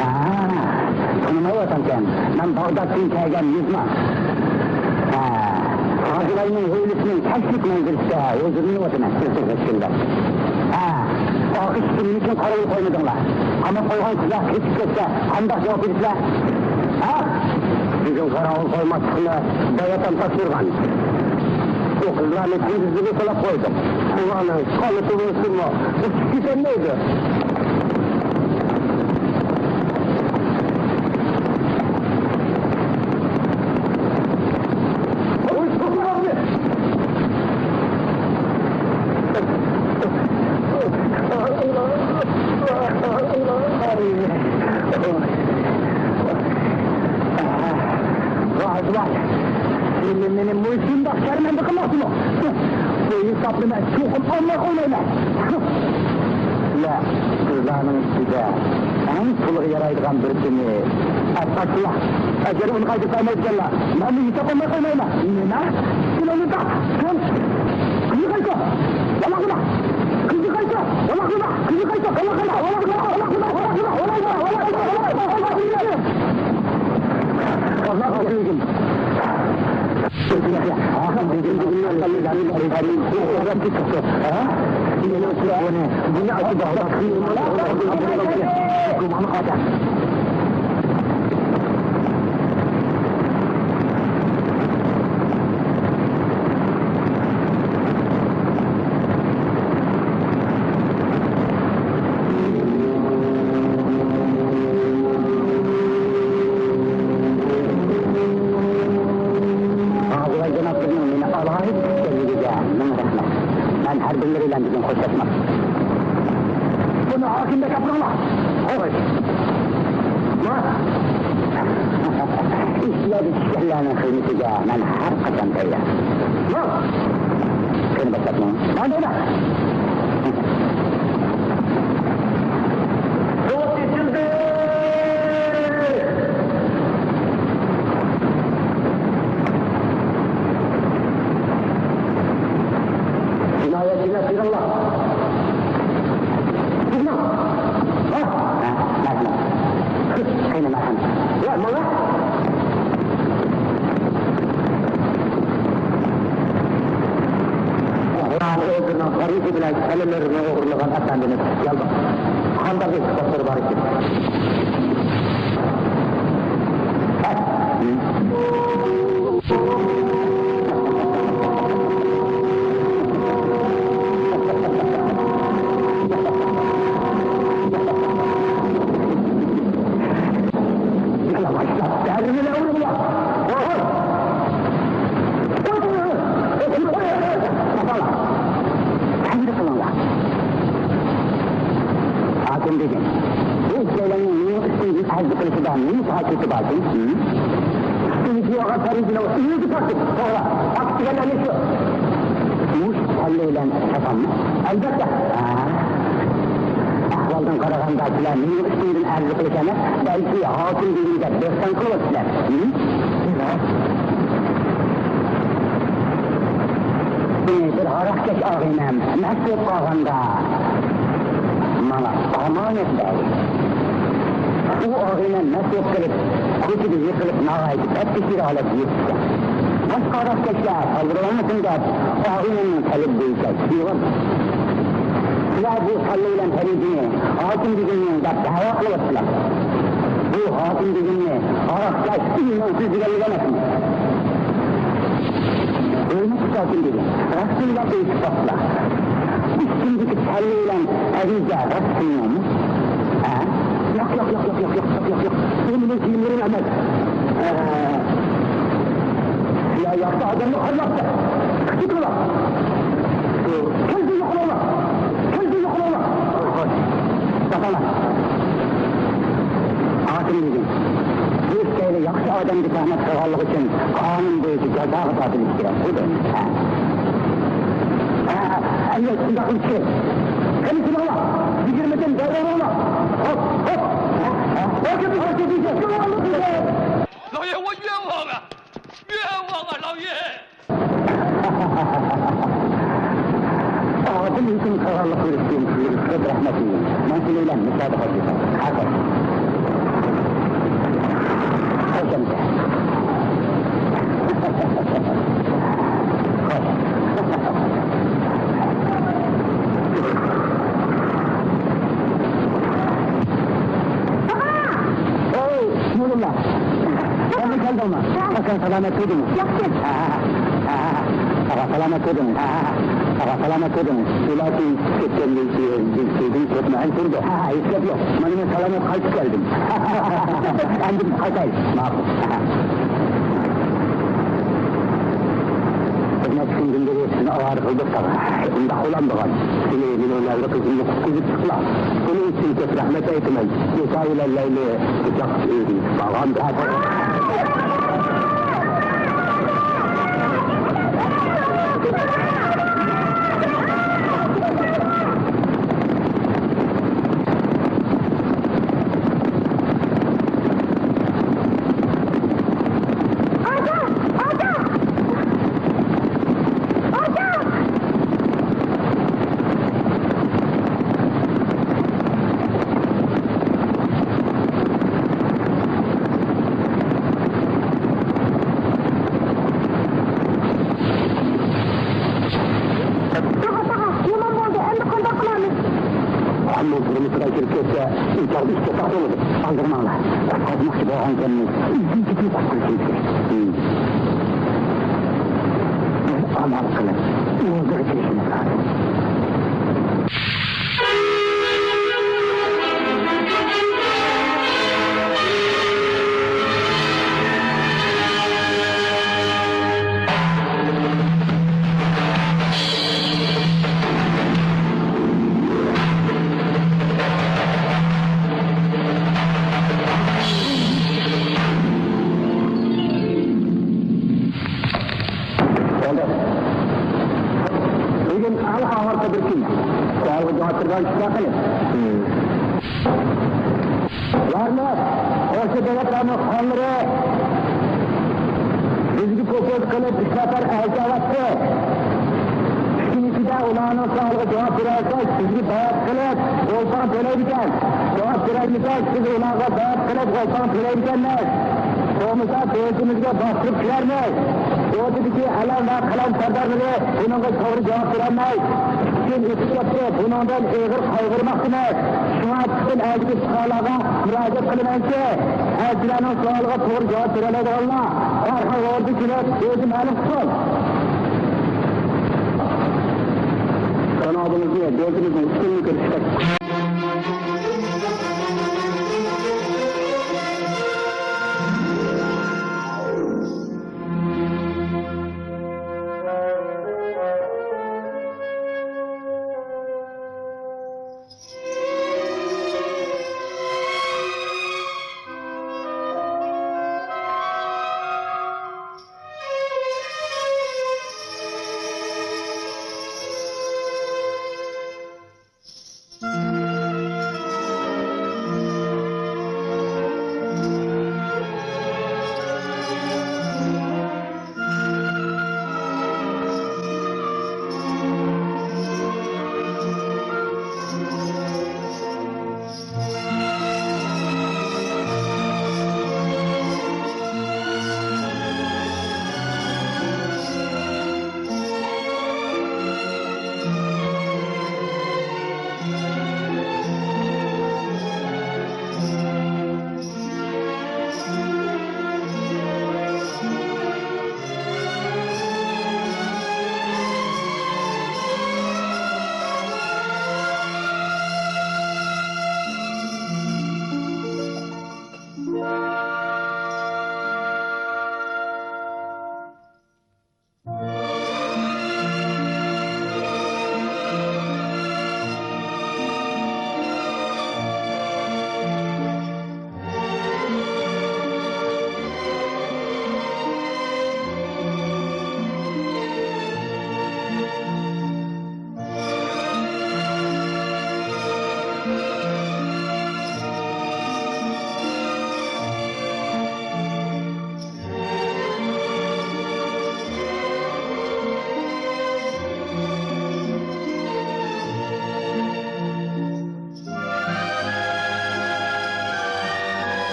ھە، تونۇمايۋاتامسەن؟ مەن باغدادتىن كەلگەن مېھمان. ھە. ئىسرائىلنىڭ ھويلىسىنىڭ كەچلىك مەنزىلىسىدە ھۇزۇرلىنىۋاتىمەن، سىرتىڭ غەشكىللەر. ھە، ئاخشىتى نېمە ئۈچۈن قاراۋۇل قويمىدىڭلار؟ قاماپ قويغان سىلەر قېچىپ كەتسە، قانداق جاۋاب بېرىسىلەر؟ ھە؟ بۈگۈن قاراۋۇل قويماسلىقنى دەۋەتەم تاپشۇرغان. ئۇ قىزلارنى كۈندۈزلۈكى سولاپ قويدۇم. ئۇلارنىڭ كالىسى بولسىمۇ، ئۇچۇپ كېتەلمەيدۇ. ۋاي، ۋاي. سىلى مېنى مۇشۇنداق شەرمەندە قىلماقچىمۇ؟ بۇ ھېسابنى مەن چوقۇم ئالماي قويمايمەن. سىلەر قىزلارنىڭ ئىچىدە ئەڭ پۇلغا يارايدىغان بىرسىنى ئەتقاچىلار. ئەگەر ئۇنى قايتۇرۇپ بەرمەيدىكەنلەر، مەنمۇ ھېساب ئالماي قويمايمەن. نېمە؟ سىلەرنى تاپ! سەن! قىزنى قايتۇر! ۋالاقلا! قىزنى قايتۇر! ۋالاقلا! قىزنى قايتۇر! ۋالاقلا! ۋالاقلا! ئاغىۋاي جانابلىرىنىڭ مېنى ئالاھىدە كۈتكەنلىكىگە مىڭ رەھمەت. مەن ھەربىيلىرى بىلەن بۈگۈن خوشلاشماقچى. بۇنى ھاكىمگە تاپىلىڭلار. خوش. ما. ئىشلاردا چۈشكەنلەرنىڭ خىزمىتىگە مەن ھەر قاچان تەييار. ما. قېنى باشلاپ مېڭىڭ. مانا دەيمەن. سوت ئېچىلدى! جىنايەتچىنى ئەسىرىڭلار. سىزمۇ؟ ھە؟ ھە، مەزمۇن. قېنى مەزمۇن. يا، ماڭا. ئۇلار ئۆزىنىڭ غەرىزى بىلەن كالىلىرىنى ئوغرىلىغان ئەپەندىنى تۇتۇپ كەلدۇق. قانداق ئېتىقادلىرى بار ئىكەن؟ يالا باشلاپ دەررىلەۋرىڭلار. تەبىر قىلىڭلار. ھاكىم دېدى، بۇ ئىككىيلەننىڭ مېنىڭ ئۈستۈمدىن ئەرز قىلىشىدا نېمە پاكىتى باركىن؟ ئۈستىدىكى يوغان پەرىزىنىڭ ئۆزى پاكىت. توغرا. پاكىت دېگەن ئەنە شۇ. مۇشت سەللە بىلەن چاپاممۇ؟ ئەلۋەتتە. ھە. ئەھۋالدىن قارىغاندا، سىلەر مېنىڭ ئۈستۈمدىن ئەرز قىلىش ئەمەس، بەلكى ھاكىم دېگىنىگە بۆھتان قىلىۋاتىسىلەر. ھىم؟ نېمە؟ بىر ھاراقكەش ئاغىنەم مەست بولۇپ قالغاندا، ماڭا ئامانەت بەردى. ئۇ ئاغىنەم مەست بولۇپ قېلىپ، كوچىدا يىقىلىپ، ناھايىتى بەتبەشىرە ھالەتتە يېتىپتىكەن. باشقا ھاراقكەشلەر قالدۇرۇۋالمىسۇن دەپ، ئاغىنەمنىڭ تەلىپى بويىچە كىيىۋالدى. سىلەر بۇ سەللە بىلەن پەرىزىنى ھاكىم بېگىمنىڭ دەپ دەۋا قىلىۋاتىسىلەر. بۇ ھاكىم بېگىمنى ھاراقكەش، ئىمانسىز دېگەنلىك ئەمەسمۇ؟ ھۆرمەتلىك ھاكىم بېگىم، راستىنلا ئېيتىپ باقسىلا. ئۈستۈمدىكى سەللە بىلەن پەرىزە راست سېنىڭمۇ؟ ھە؟ ياق، ياق، ياق. بۇ مېنىڭ كىيىملىرىم ئەمەس. ھە. يا ياخشى ئادەمنى قارىماپتۇ. قېچىپ تۇرۇڭلار. كەلسە يوقىلاڭلار. كەلسە يوقىلاڭلار. خوش. تاپالا. ھاكىم دېدى. بۇ ئىككىيلەن ياخشى ئادەمگە تۆھمەت قىلغانلىقى ئۈچۈن قانۇن بويىچە جازاغا تارتىلىشى كېرەك. بۇ دەيمەن. ھە. ھە، ھە، ئەمدى شۇنداق قىلىش كېرەك. قېنى كېلىڭلار. يىگىرمىدىن دەررۇ بولۇڭلار. ھوپ، ھوپ. ھە، ھە. ھوپ، ھوپ، ھوپ، ھوپ. 老爷，我冤枉啊！冤枉啊，老爷！ ئادىل ھۆكۈم قىلغانلىقى ئۈچۈن سىزگە كۆپ رەھمەت دەيمەن. مەن سىلەر بىلەن مۇسابىقە قىلىمەن. ھەقىقەت. خوش ئەمدى. قالدىڭمۇ؟ ھە. ئاكاڭ سالامەت تۇردىمۇ؟ ياخشى. ھە، ھە، ھە. ئاغا سالامەت تۇردىڭ. ھە، ھە، ھە. ئاغا سالامەت تۇردىڭ. ئۇلار كېتىپ كەتكەندىن كېيىن، كېيىن كۆپ مەھەل تۇردى. ھە، ھە، ھېچ گەپ يوق. مانا مەن سالامەت قايتىپ كەلدىم. ئەمدى بىز قايتايلى. ماقۇل. بىر نەچچە كۈندىن بېرى سېنى ئاۋارە قىلدۇق تاغا. ئۇنداق بولامدىغان. سېنى مىليونېرلىق قىزىمنى قۇتقۇزۇپ چىقلا. بۇنىڭ ئۈچۈن كۆپ رەھمەت ئېيتىمەن. ۋېپا بىلەن لەيلى قۇچاق ئۆيدىن چىقىپ قالغان. تاغا، تاغا، يامان بولدى، ئەمدى قانداق قىلارمىز؟ ئەمما بۇرنىسىغا كىرىپ كەتسە، ئىنكاردا ئىككى تاق بولىدۇ. ئالدىرىماڭلار، قۇتقۇزماقچى بولغانكەنمىز، ئىزدىن كېتىپ قۇتقۇزۇشىمىز كېرەك. بىر ئامال قىلىپ، ئۇزىغا كېلىشىمىز لازىم. بۈگۈن ئەڭ ئاخىرقى بىر كۈن. سوئالغا جاۋاب بېرىدىغان كىشىلەر قېنى؟ بارمۇ؟ قوشنا دۆلەتلەرنىڭ خانلىرى بىزگە پوپوزا قىلىپ، ئۈچ نەپەر ئەلچى ئەۋەتتى. ئۈچ كۈن ئىچىدە ئۇلارنىڭ سوئالىغا جاۋاب بېرەلىسەك، بىزگە بەيئەت قىلىپ، گولتاڭ تۆلەيدىكەن. جاۋاب بېرەلمىسەك، بىز ئۇلارغا بەيئەت قىلىپ، گولتاڭ تۆلەيدىكەنمىز. بولمىسا، دۆلىتىمىزگە باستۇرۇپ كىرەرمىز. ئوردىدىكى ئەلەم ۋە قەلەم سەردارلىرى بۇنىڭغا توغرا جاۋاب بېرەلمەي، ئىككى كۈن ئۆتۈپ كەتتى. بۇنىڭدىن ئېغىر قايغۇرماقتىمىز. شۇڭا پۈتۈن ئەلچىلىك پۇقرالارغا مۇراجىئەت قىلىمەنكى، ئەلچىلەرنىڭ سوئالىغا توغرا جاۋاب بېرەلەيدىغانلار دەرھال ئوردىگە كېلىپ، ئۆزى مەلۇم قىلسۇن. جانابىڭىزنى دۆلىتىمىزنىڭ ئۈستۈنلۈكى دېيىشتەك.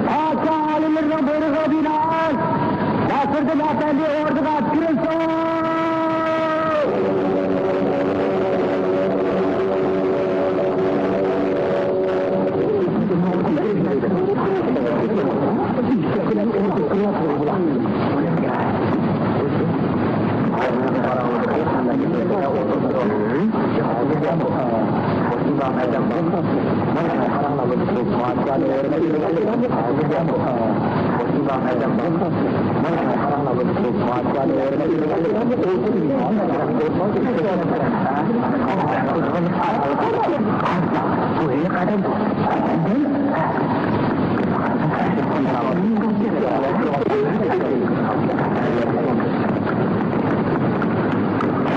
پادىشاھ ئالىيلىرىنىڭ بۇيرۇقىغا بىنائەن، ناسىردىن ئەپەندى ئوردىغا كىرسۇن!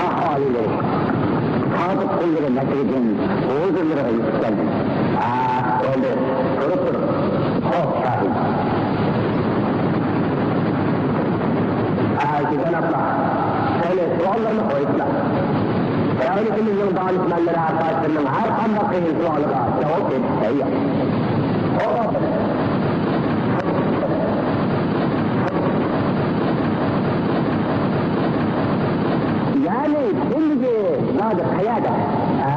ئاھ، ئالىيلىرى، سابىق قۇللىرى نەسرىدىن ھۇزۇرلىرىغا يېتىپ كەلدىم. ئاھ، بولدى، تۇرۇپ تۇرۇڭ. خوپ، شاھىم. ئاھ، جانابلار، قېنى، سوئاللارنى قويۇپلا. دۆلىتىمىزنىڭ دانىشمەنلىرى ھەرقايسىسىنىڭ ھەر قانداق قىيىن سوئالىغا جاۋاب بېرىشكە تەييار. يەنى، كىملىكى زادى قەيەردە؟ ھە؟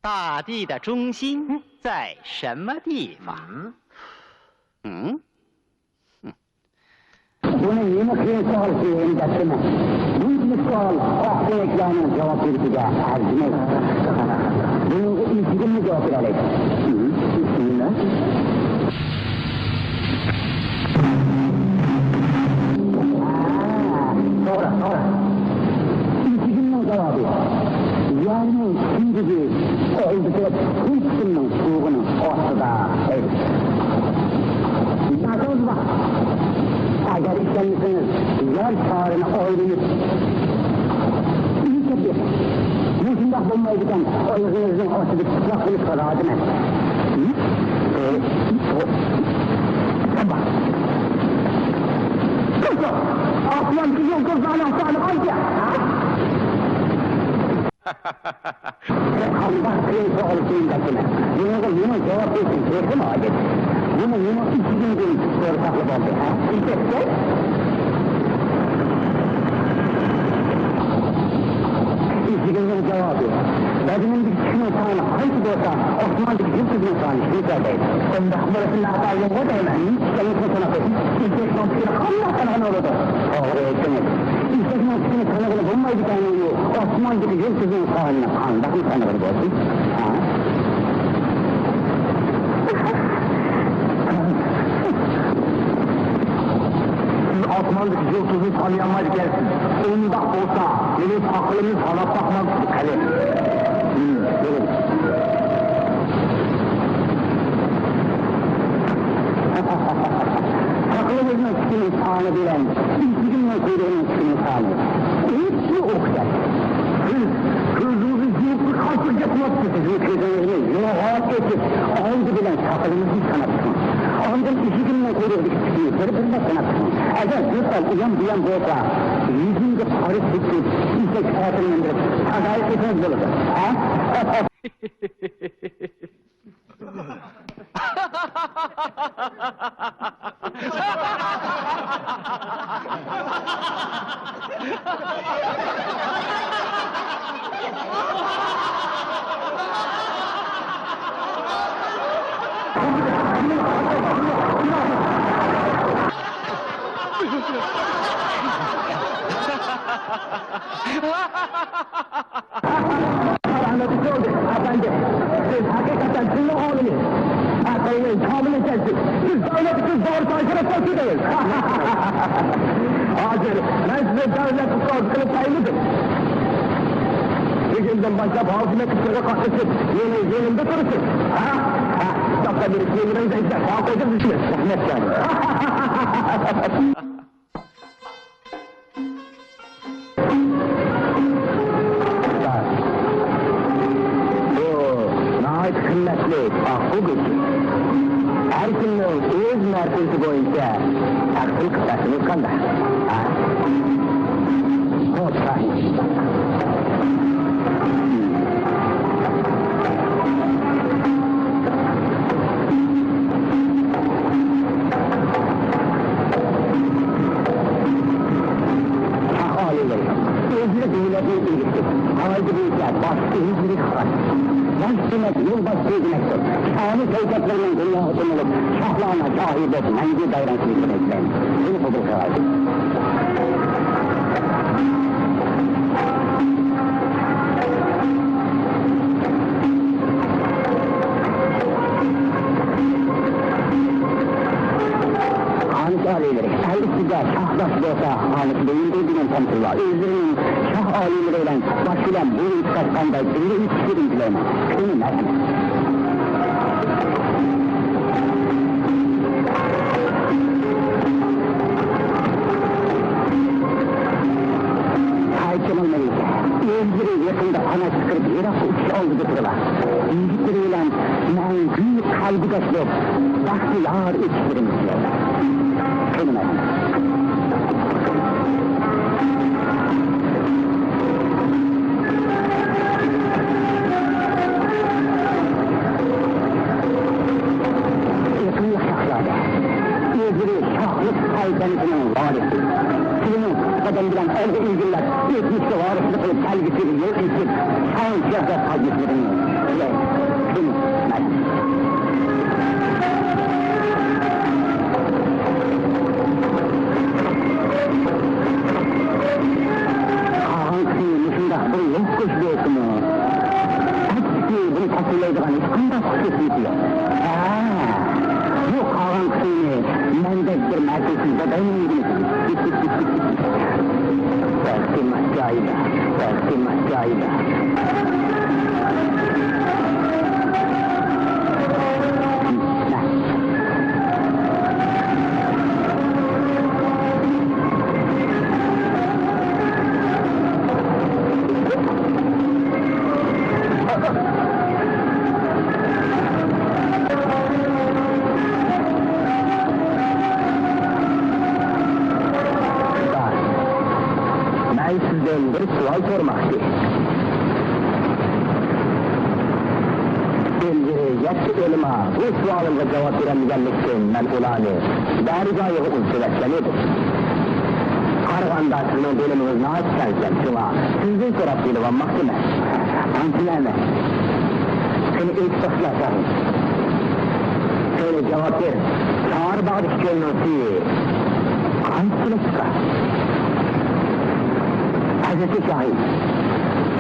大地的中心在什么地方？嗯？ بۇنى نېمە قىلساڭىز دېگەن دەپتىمەن. بۇنچىلىك سوئال ئاق كۆڭۈللۈكلەرنىڭ جاۋاب بېرىشىگە ئەرزىمەيدۇ. بۇنىڭغا ئىزچىگىنمۇ جاۋاب بېرەلەيدۇ. نېمە؟ ھا، توغرا، توغرا. ئىزچىگىننىڭ جاۋابى. يەرنىڭ كىندىكى ئالدىدا پۇل قىسىمنىڭ سۇغىنىڭ ئاستىدا. بىلدىڭىزمۇ؟ ئەگەر ئىشەنمىسىڭىز، يەر شارىنى ئايلىنىپ ئېلىپ كېتىڭ. مۇشۇنداق بولمايدىكەن، ئايىغىڭىزنىڭ ئاستىدا تۇپراق بولۇپ قالىدىمەن. ئاسماندىكى يۇلتۇزلارنىڭ سانى قانچە؟ قانداق قىيىن سوئال قويۇپ بەردىم. بۇنىڭغا مېنىڭ جاۋاب بېرىشىم تېخىمۇ ھاجەت. بۇنى مېنىڭ ئىچىگىمدىن سورىساقلا بولدى، ھە؟ ئىچەتتى. ئىچىگىمنىڭ جاۋابى. بەدىنىمدىكى كۈچنىڭ سانى قانچە بولسا، ئاسماندىكى يۇلتۇزنىڭ سانى شۇنچە دەيدۇ. ئۇنداق بولسا ناتايىن غۇ دەيمەن. ئىككىڭلىسىنى ساناپ بېقىڭ. ئىچەكنىڭ پىكرى قانداق سانىغىلى بولىدۇ؟ توغرا ئېيتتىڭىز. ئىچەكنىڭ پىكرى سانىغىلى بولمايدىكەن. ئاسماندىكى يۇلتۇزنىڭ سانىنى قانداقمۇ سانىغىلى بولسۇن؟ ھە؟ سىز ئاسماندىكى يۇلتۇزنى سانىيالمايدىكەنسىز. ئۇنداق بولسا، مېنىڭ ساقىلىمنى ساناپ باقماڭ، قېنى. ھىم، بېرىڭ. ساقىلىڭىزنىڭ تىكىنىڭ سانى بىلەن ئىچىگىمنىڭ قۇيرۇقىنىڭ تىكىنىنىڭ سانى ھېچمۇ ئوخشاش. سىز كۆزىڭىزنى يۇمۇپ قالسىز گەپ قىلىۋاتىسىز. سىزنىڭ كۆزىڭىزنى يوغان ئېچىپ، ئالدى بىلەن ساقىلىڭىزنى ساناپ چىقىڭ. ئاندىن ئىشىكىمنىڭ قۇيرۇقىدىكى تىكىنى بىر-بىرلەپ ساناپ چىقىڭ. ئەگەر بىر تال ئۇيان-بۇيان بولسا، يۈزۈمگە قارا چېكىپ، ئېشەك سەپىنى مىندۈرۈپ، تازايىپ كېتىڭىز بولىدۇ. ھە؟ رەھمەتلىك بولدى، ئەپەندى. سىز ھەقىقەتەن تىلنىڭ ئالىمى. ئەقىلنىڭ كامىلى ئىكەنسىز. سىز دۆلەت ئۈچۈن باغرى تايسىراپ تۇرسىدىڭىز. ھازىر مەن سىزنى دۆلەت ئۇستازى قىلىپ تەيىنلىدىم. بۈگۈندىن باشلاپ ھاكىمىيەت ئىشلىرىغا قاتنىشىپ، مېنىڭ يېنىمدا تۇرىسىز. ھە؟ ھە. كىتابتا بېرىپ كىيىملىرىڭىزنى ئىزدەپ، ھە، قويدۇم بىزنى. رەھمەت جانىم. بۇ ناھايىتى قىممەتلىك ئاققۇ گۆشى. ھەر كىمنىڭ ئۆز مەرتىۋىسى بويىچە تەقسىم قىلىپ بەرسىڭىز قانداق؟ ھە؟ ئۆزلىرى دۆلەتنىڭ ئىگىسى، قائىدە بويىچە باش ئۆزلىرى خاس. باش دېمەك، يولباشچى دېمەكتۇر. شانى شەۋكەتلىرىنىڭ دۇنياغا تونۇلۇپ، شاھلارنىڭ شاھى بولۇپ، مەڭگۈ دايرىڭ سۈرۈشىنى ئىستەيمىز. بۇنى قوبۇل قىلايلى. خانىش ئالىيلىرى، ئەل ئىچىدە شاھ باش بولسا، خانىش بويۇندۇر دېگەن تەمسىل بار. ئۆزلىرىنىڭ شاھ ئالىيلىرى بىلەن باش بىلەن بويۇن تۇتاشقاندا بىللە ئۆتۈشلىرىنى تىلەيمەن. شۇنى مەن. ئايتىمىل مەلىكە، ئۆزلىرى يېقىندا قانات چىقىرىپ يىراققا ئۇچۇش ئالدىدا تۇرىلا. يىگىتلىرى بىلەن مەڭگۈ قەلبىداش بولۇپ، بەختىيار ئۆتۈشلىرىنى تىلەيمەن. قېنى مەن. ئېقىملىق شاھزادە، ئۆزلىرى شاھلىق سەلتەنىتىنىڭ ۋارىسى. سىلىنىڭ قەدەم بىلەن ئالغا ئىلگىرىلەپ، ئۆتمۈشكە ۋارىسلىق قىلىپ، كەلگۈسىگە يول ئېچىپ، شان شەرەپ قازىنىشلىرىنى تىلەيمەن. قېنى مەن. قالغان قىسمى مۇشۇنداق بىر يوق گۆش بولسىمۇ، تەكلىپنى بۇنى تەكىتلەيدىغان ھېچقانداق خۇسۇسىيىتى يوق. ھە، بۇ قالغان قىسمىنى مەندەك بىر مەركەزسىز داداينىڭ يېگىنى. تەقسىمات جايىدا، تەقسىمات جايىدا. مەن سىزدىن بىر سوئال سورىماقچى. ئىلگىرى يەتتە ئۆلىما بۇ سوئالىمغا جاۋاب بېرەلمىگەنلىكتىن، مەن ئۇلارنى دەرگاھىغا ئۇزىتىۋەتكەن ئىدىم. قارىغاندا، سىزنىڭ بىلىمىڭىز ناھايىتى كەڭ، شۇڭا سىزدىن سوراپ بىلىۋالماقچىمەن. ئانچىلەرمەن. قېنى، ئېيتىپ بېقىڭلار، شاھىم. قېنى، جاۋاب بېرىڭ. چارباغدىكى كۆلنىڭ سۈيى قانچىلىك چىقار؟ ھەزرىتى شاھىم،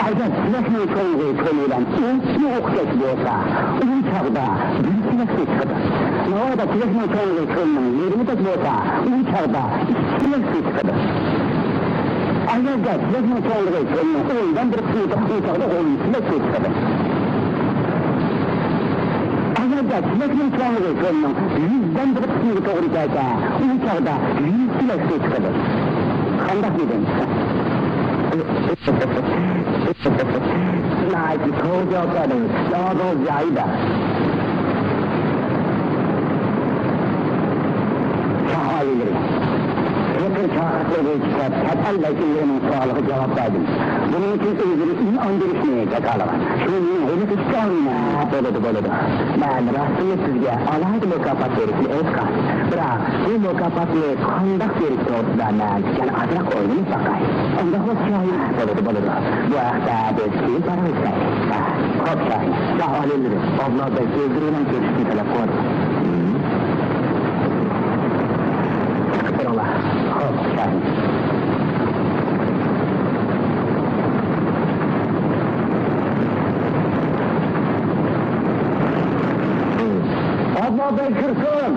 ئەگەر چېلەكنىڭ چوڭلۇقى كۆل بىلەن ئوتنى ئوخشاش بولسا، ئۇ چاغدا بىر چېلەك سۇ چىقىدۇ. ناۋادا چېلەكنىڭ چوڭلۇقى كۆلنىڭ يېرىمىدەك بولسا، ئۇ چاغدا ئىككى چېلەك سۇ چىقىدۇ. ئەگەردە چېلەكنىڭ چوڭلۇقى كۆلنىڭ ئوندىن بىر قىسمى، ئۇ چاغدا ئون ئىككى چېلەك سۇ چىقىدۇ. ئەگەردە چېلەكنىڭ چوڭلۇقى كۆلنىڭ يۈزدىن بىر قىسمىغا توغرا كەلسە، ئۇ چاغدا يۈز چېلەك سۇ چىقىدۇ. قانداق دېدىم؟ ناھايىتى توغرا جاۋاب بەردىڭىز. جاۋابىڭىز جايىدا. شاھ ئالىيلىرى، يېقىن چاقىرىقلىرى بويىچە چەت ئەل ۋەكىللىرىنىڭ سوئالىغا جاۋاب بەردىم. بۇنىڭ ئۈچۈن ئۆزىنى ئىنئام بېرىشنى جاكارلىغان. شۇڭا مېنىڭ ھېلىقى ئىككى ئاغزىمنى. ھە، بولىدۇ، بولىدۇ. مەن راستتىنلا سىزگە ئالاھىدە مۇكاپات بېرىشنى ئېيتقان. بىراق، بۇ مۇكاپاتنى قانداق بېرىش توغرىسىدا مەن يەنە ئازراق ئويلىنىپ باقاي. ئۇنداق بولسا، شاھىم. ھە، بولىدۇ، بولىدۇ. بۇ ھەقتە بىز كېيىن پاراڭلىشايلى. ھە، خوپ، شاھىم. شاھ ئالىيلىرى، ئابلا بەگ ئۆزلىرى بىلەن كۆرۈشۈشنى تەلەپ قىلىدۇ. چىقىپ بېرىڭلار. خوپ، شاھىم. ئابلا بەگ كىرسۇن!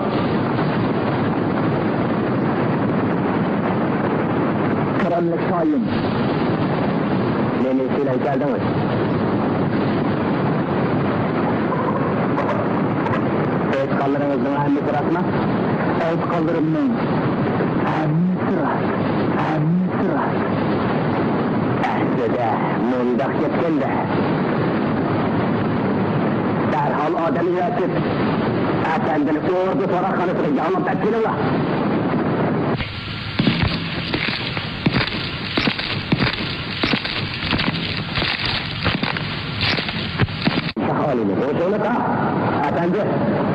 كەرەملىك شاھىم. نېمە ئىش بىلەن كەلدىڭىز؟ ئېيتقانلىرىڭىزنىڭ ھەممىسى راستمۇ؟ ئېيتقانلىرىمنىڭ ھەممىسى راست، ھەممىسى راست. ئەسلىدە مۇنداق گەپكەندە، دەرھال ئادەم ئەۋەتىپ، ئەپەندىنى ئوردا سوراقخانىسىغا ياڭلاپ ئەكېلىڭلار. شاھ ئالىينى ھوشۇڭنى تاپ! ئەپەندى،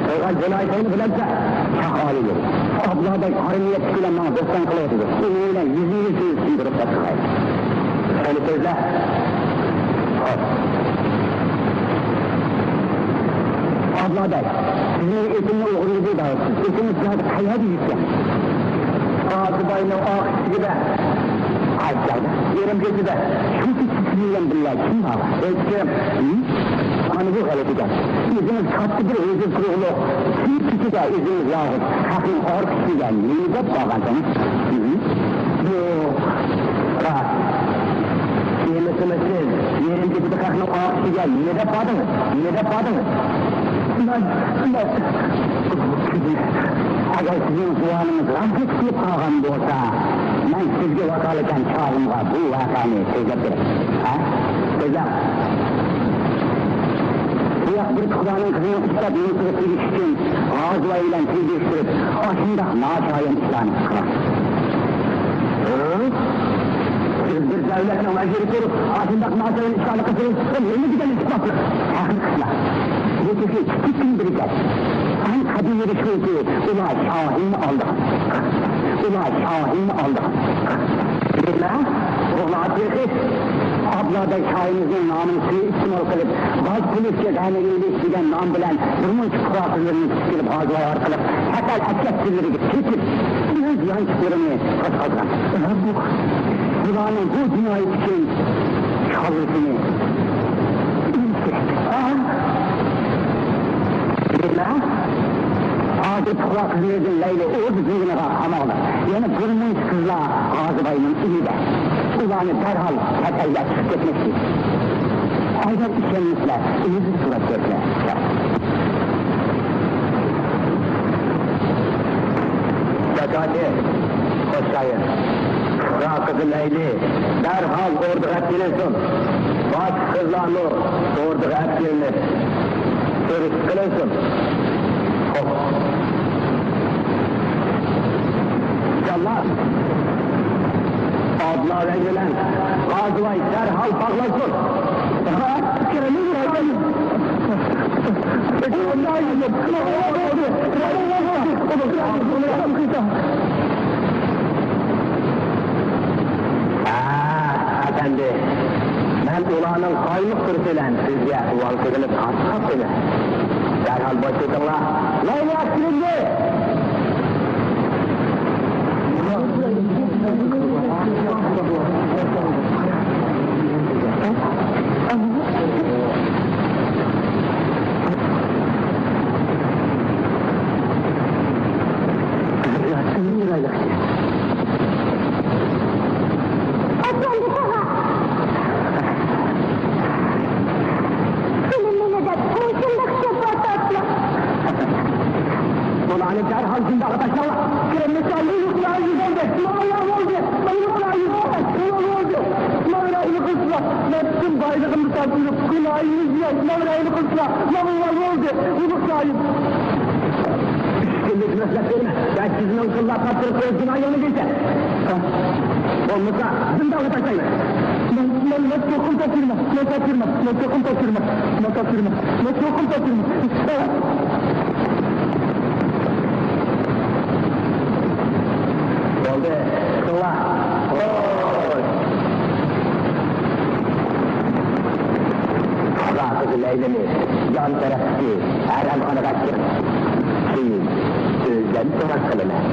قىلغان جىنايىتىڭنى بىلەمسەن؟ شاھ ئالىيى، ئابلا بەگ قارا نىيەتلىك بىلەن ماڭا بوھتان قىلىۋاتىدۇ. ئۇنىڭ بىلەن يۈزمۇ يۈز سۆزلىشىشنى رۇخسەت قىلغاي. سۆزلە. ئابلا بەگ، سىزنىڭ ئېتىمنى ئوغرىلىدى دەۋاتىسىز. ئېتىڭىز زادى قەيەردە يۈرگەن؟ قازىباينىڭ ئاق ئىشىكىدە. قايسى جايدا؟ يېرىم كېچىدە. شۇ كېچە سىز بىلەن بىللە كىم بار؟ ھېچكىم. ھىم؟ مانا بۇ غەلىتە گەپ. ئۆزىڭىز كاتتا بىر ھۆججەت تۇرۇقلۇق. شۇ كېچىدە ئۆزىڭىز يالغۇز خەقنىڭ ئارقىسىغا نېمە دەپ بارغانسىڭىز؟ ھىم؟ يوق، راست. دېمىسىمۇ سىز يېرىم كېچىدە خەقنىڭ ئارقىسىغا نېمە دەپ باردىڭىز؟ نېمە دەپ باردىڭىز؟ مەن، مەن. ئەگەر سىزنىڭ زۇۋانىڭىز راست كېلىپ قالغان بولسا، مەن سىزگە ۋاكالىتەن چاغىمغا بۇ ۋەقەنى سۆزلەپ بېرەي. ھە؟ سۆزلەڭ. بۇ ياق بىر پۇقرانىڭ قىزىنىڭ ئىسپات نومۇسىغا تېگىش ئۈچۈن غازىۋاي بىلەن تېگىشتۈرۈپ، ئاشۇنداق ناشايان ئىشلارنى قىلغان. ھە؟ سىز بىر دۆلەتنىڭ ۋەزىرى تۇرۇپ، ئاشۇنداق ناشايان ئىشلارنى قىلسىڭىز، نېمە دېگەن ئىسپاتلىق؟ ھەقىقەتلا. بۇ تېخى كىچىك بىر گەپ. ئەڭ قەدىمىي ئىشلىكى ئۇلار شاھىننى ئالدىغان. ئۇلار شاھىننى ئالدىغان. نېمە؟ ئۇلار تېخى ئابلا بەگ شاھىمىزنىڭ نامىنى سۇيىئىستېمال قىلىپ، باج تۆلەشكە غەنىگە ئېلىش دېگەن نام بىلەن بىر مۇنچە پۇقرا قىزلىرىنى تۇتۇپ كېلىپ، غازىۋاي ئارقىلىق چەت ئەل ئەسكەرلىرىگە سېتىپ، ئۆز يانچۇقلىرىنى تاشلىغان. بۇ، بۇلارنىڭ بۇ جىنايىتى ئۈچۈن كاللىسىنى ئېلىش كېرەك. نېمە؟ ھازىر پۇقرا قىزلىرىدىن لەيلى ئوردۇ زىندىنىغا قاماقلىق. يەنە بىر مۇنچە قىزلار غازىباينىڭ ئۆيىدە. ئۇلارنى دەرھال چەت ئەلگە چىقىپ كەتمەكچى. ئەگەر ئىشەنمىسىلەر، ئۆزى سوراپ كۆرسىلە. زاكاتى، خوش شايىر. پۇقرا قىزى لەيلى دەرھال ئوردىغا ئەپ كېلىنسۇن. باشقا قىزلارمۇ ئوردىغا ئەپ كېلىنىپ، سۈرۈشتە قىلىنسۇن. خوپ. جاللات، ئابلا بەگ بىلەن غازىۋاي دەرھال باغلانسۇن. ھە، ئەپەندى، مەن ئۇلارنىڭ قايمۇق تۇرۇشى بىلەن سىزگە ئۇۋال قىلىپ تارتىپ قاپتىمەن. دەرھال بوشىتىڭلار. لايلا كىرىندى! ئەپەندى، ساڭا سېنى مېنى دەپ قوشۇنداق چوپان تارتما. بۇلارنى دەرھال زىندانغا تاشلاڭلار. كىرىمنى چالدى، يۇقلايمىز بولدى. ماڭا بولدى. ماڭا بولدى. ماڭا بولدى. ماڭا قىلسىلا، مەن پۈتۈن بايلىقىمنى تاپشۇرۇپ، گۇناھىمنى يۇياي. ماڭا قىلسىلا، ماڭا بولدى. يۇقلايمىز. ئۈچ كۈنلۈك مۆھلەت بېرىمەن. بەش يۈز مىڭ تىللا تاپشۇرۇپ قويۇپ، گۇناھىڭنى دېسە. بولمىسا، زىندانغا تاشلايمەن. مەن، مەن، مەن چوقۇم تاپشۇرىمەن. مەن تاپشۇرىمەن. مەن چوقۇم تاپشۇرىمەن. مەن تاپشۇرىمەن. مەن چوقۇم تاپشۇرىمەن. بولدى، چىقىڭلار. خوش. قىزى لەيلىنى يان تەرەپتىكى ھەرەمخانىغا ئەكىرىڭ. كېيىن ئۆزىدىن سوراش قىلىمەن.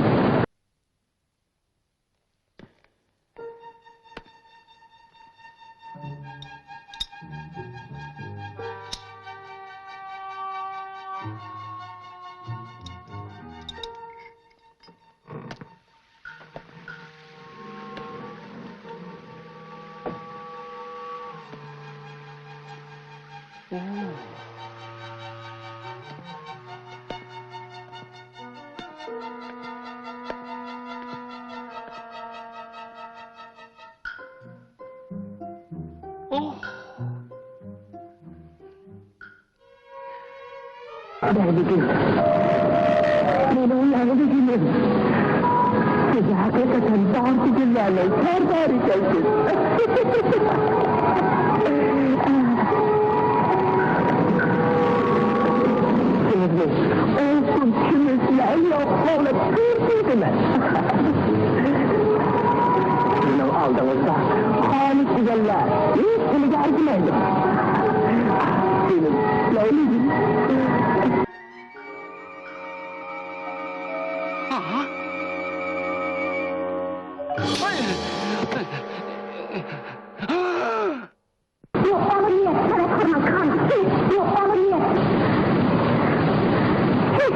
بەگلىكىم، مېنىڭ ياغلىكىم، سىز ھەقىقەتەن بارچە گۈللەرنىڭ سەردارى ئىكەنسىز. سىزنى ئالتۇن كۈمۈشلەر يوق قوغلاپ كۆرسىتىمەن. سىزنىڭ ئالدىڭىزدا خالىس ياللا، ھېچ تىلىگە ئەركىمەيدۇ. جېنىم، لەيلىجىم. يوقالغان نىيەت، تەۋەككۈلنىڭ كانىسى. يوقالغان نىيەت. ھېي،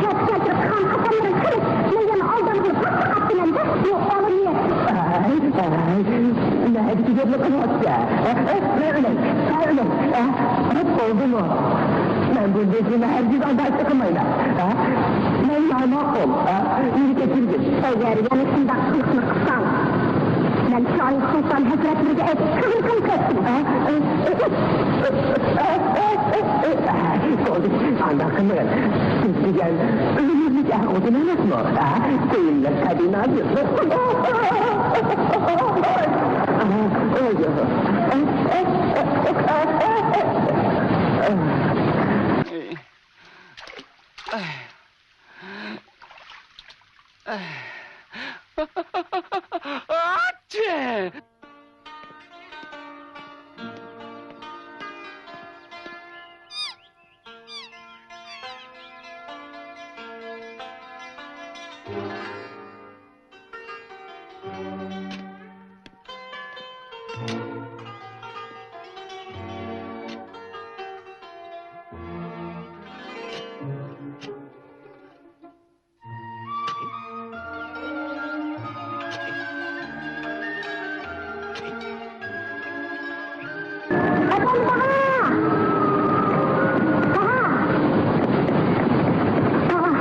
كەچ كەلتۈرۈپ خان قاپانلىرىنى قىلىپ، مەن يەنە ئالدامغىلى پاختا قاپتىمەن-دە، يوقالغان نىيەت. ئەي، ئەي، نەدىكى گەپنى قىلىۋاتىسەن؟ ئە، ئە، مەن ئۆلەي، مەن ئۆلەي. ئە، بولدىمۇ؟ مەن بۇندىن كېيىن ھەرگىز ئانداق ئىش قىلمايمەن. ھە؟ مەن ناماقۇل. ھە؟ مېنى كەچۈرگىن. ئەگەر يەنە شۇنداق قىلىقنى قىلساڭ، مەن شاھى سۇلتان ھەزرەتلىرىگە ئېيتىپ، قىلىقىم كەتسۇن. ھە؟ بولدى، ئانداق قىلمىغىن. سىز دېگەن ئۆمۈرلۈك ئەر خوتۇن ئەمەسمۇ؟ ھە؟ كۆيۈملۈك قەدىنادۇر. ئاچچىق! ئاپام، تاغا! تاغا! تاغا!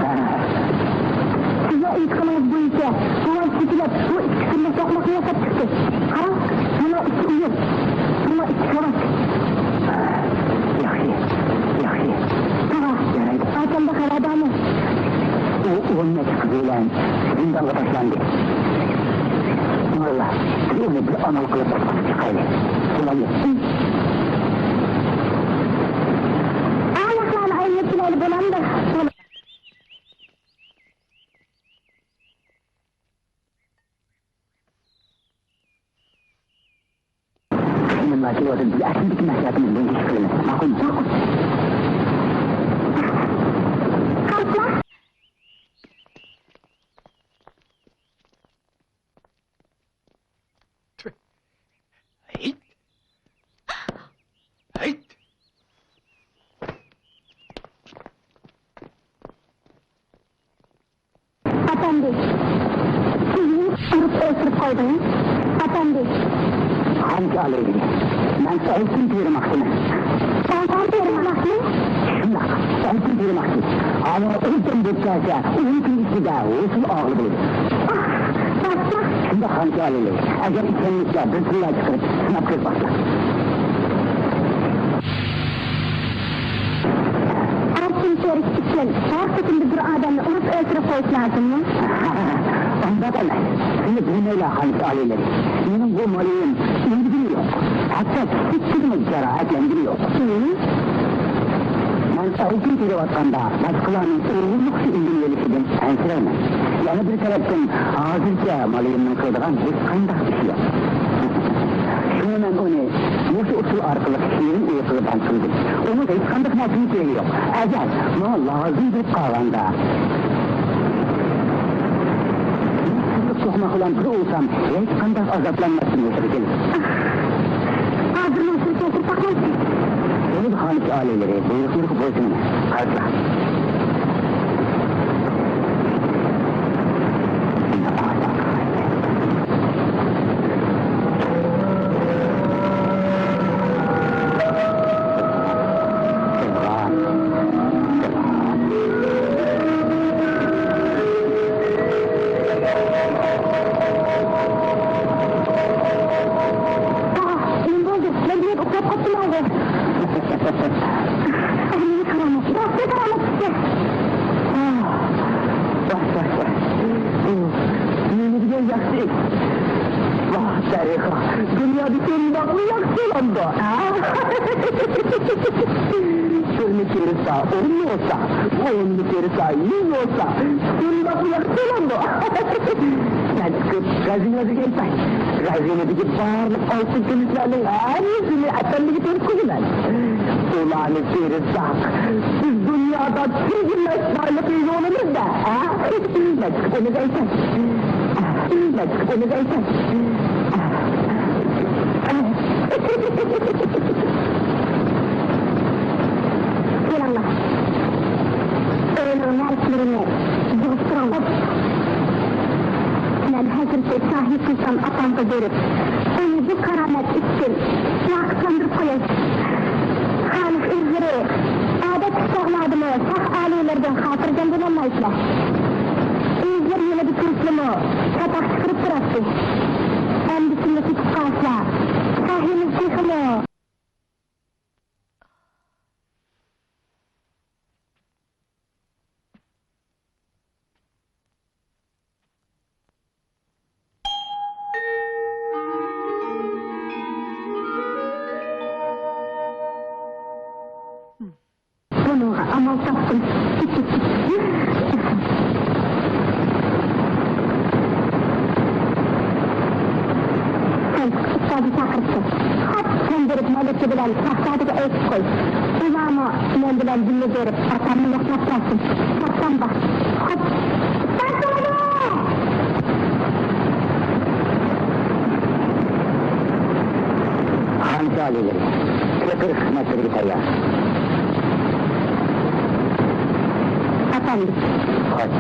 سىزنىڭ ئېيتقىنىڭىز بويىچە بوۋام چېكىنىپ، بۇ ئىككى قېتىملىق توقماقنى ياساپ چىقتى. قاراڭ، مانا ئىككى ئويۇن، مانا ئىككى كاۋاك. ياخشى، ياخشى. تاغا! يارايدۇ. ئاكامدا خەۋەر بارمۇ؟ ئۇ ئون نەچچە قىزى بىلەن زىندانغا تاشلاندى. موللا، بىز ئۇنى بىر ئامال قىلىپ قۇتقۇزۇپ چىقايلى. بولامدۇ؟ ئاياقلارنى ئايلىنىپ كېلەيلى، بولامدۇ؟ خېنىملار كېلىۋاتىدۇ، بىز ئەسلىدىكى مەسلىھەتىمىز بويىچە ئىش قىلىمىز. ماقۇلمۇ؟ ماقۇل. ھەيت! ھەيت! ئەپەندى، سىز مېنى ئۇرۇپ ئۆلتۈرۈپ قويدىڭىز، ئەپەندى. خانىم ئالىيلىرى، مەن ئالتۇن تېرىماقچىمەن. ئالتۇن تېرىماقچى؟ شۇنداق، ئالتۇن تېرىماقچى. ئاۋۇ ئالتۇن بولۇپ كەلسە، ئون كۈن ئىچىدە ھوسۇل ئالغىلى بولىدۇ. ئاھ، راستمۇ؟ شۇنداق، خانىم ئالىيلىرى. ئەگەر ئىشەنمىسە، بىر تىللا چىقىرىپ سىناپ كۆرۈپ باقساق. ئەركىن كۆرۈش ئۈچۈن ھەر قېتىمدا بىر ئادەمنى ئۇرۇپ ئۆلتۈرۈپ قويۇش لازىممۇ؟ ئۇنداق ئەمەس. سىلى بىلمەيلا، خانىم ئالىيلىرى. مېنىڭ بۇ مالىيىم ئۆلگىنى يوق. ھەتتا كىچىككىنىمۇ جاراھەتلەنگىنى يوق. مەن ئالتۇن تېرىۋاتقاندا باشقىلارنىڭ ئوغرىلىقچە ئۆلگىنى ئۆلۈشىدىن ئەنسىرەيمەن. يەنە بىر تەرەپتىن، ھازىرچە مالىيىمنىڭ قىلىدىغان ھېچقانداق ئىشى يوق. شۇڭا مەن ئۇنى مۇشۇ ئۇسۇل ئارقىلىق شېرىن ئۇيقۇغا بەم قىلدىم. ئۇنىڭ ھېچقانداق نەرسىنىڭ كېرىكى يوق. ئەگەر ماڭا لازىم بولۇپ قالغاندا، سىزلىك توقماق بىلەن بىر ئۇرسام، ھېچقانداق ئازابلانماستىن ھوشىغا كېلىدۇ. ھازىرلا ھوشىغا كەلتۈرۈپ باقمامسىز؟ بولىدۇ، خانىم ئالىيلىرى، بۇيرۇقلىرىغا بويسۇنىمەن. قارىسىلا. ئاھ، نېمە بولدى؟ مەن بۇ يەردە ئۇخلاپ قاپتىمەن. ئەمدى كارامەت، راستتىن كارامەت چىقتى. ۋاھ، ۋاھ، ۋاھ. نېمە دېگەن ياخشى ئىش. ۋاھ، دەرىخا، دۇنيادا شۇنداقمۇ ياخشى بولامدۇ، ھە؟ بىرنى تېرىسا، ئورۇن بولسا، ئوننى تېرىسا، يۈز بولسا، شۇنداق ياخشى بولامدۇ؟ مەن غەزىنىدىكى ئېيتاي. غەزىنىدىكى بارلىق ئالتۇن كۈمۈشلەرنىڭ ھەممىسىنى ئەپەندىگە تېرىپ قويىمەن. ئۇلارنى تېرىساق، بىز دۇنيادا تۈگىمەس بايلىققا ئىگە بولىمىز-دە، ھە؟ مەن ئۇنى ئېيتاي. مەن ئۇنى ئېيتاي. كېلىڭلار. ئۆينىڭ نەرسىلىرىنى يىغىشتۇرۇڭلار. مەن ھەزرىتى شاھى سۇلتان ئاتامغا بېرىپ، ئۇنى بۇ كارامەت ئۈچۈن سىلەرگە چاندۇرۇپ قوياي. خالىق ئىلگىرى ئادەتتىكى چاغلاردىمۇ شاھ ئالىيلىرىدىن خاتىرجەم بولالمايسىلەر. ئۆزلىرى يېنىدا تۇرسىلىمۇ چاتاق چىقىرىپ تۇراتتى. ئەمدى كىملا كېتىپ قالسا، شاھىمىز تېخىمۇ. بۇنىڭغا ئامال تاپتىم. سەن ئۇستازنى چاقىرىپتۇ. خاپچان بېرىپ مەلىكە بىلەن شاھزادىگە ئېيتىپ قوي. ئۇلارمۇ مەن بىلەن بىللە بېرىپ ئاتامنى يوقلاپ كەلسۇن. چاپسان بار. خوپ. ئۇستاز بولىدۇ! خانچە ئالىيلىرى، پېقىر خىزمەتلىرىگە تەييار. ئەپەندىم. خوش.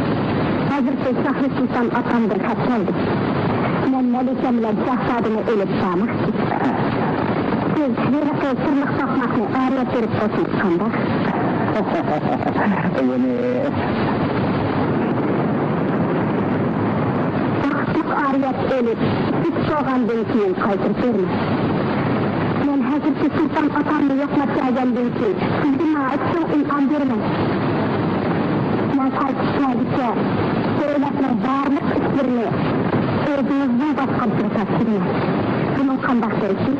ھەزرىتى شاھى سۇلتان ئاتامدىن خەت كەلدى. مەن مەلىكەم بىلەن شاھزادىنى ئېلىپ بارماقچى. سىز ھېلىقى سىرلىق تاقماقنى ئارىيەت بېرىپ قويسىڭىز قانداق؟ بۇنى ۋاقىتلىق ئارىيەت ئېلىپ، ئىش بولغاندىن كېيىن قايتۇرۇپ بېرىمەن. مەن ھەزرىتى سۇلتان ئاتامنى يوقلاپ كەلگەندىن كېيىن، سىزگە ناھايىتى چوڭ ئىنئام بېرىمەن. مەن قايتىپ كەلگۈچە، دۆلەتنىڭ بارلىق ئىشلىرىنى ئۆزىڭىزنىڭ باشقۇرۇشىغا تاپشۇرىمەن. بۇنىڭ قانداق دەيسىز؟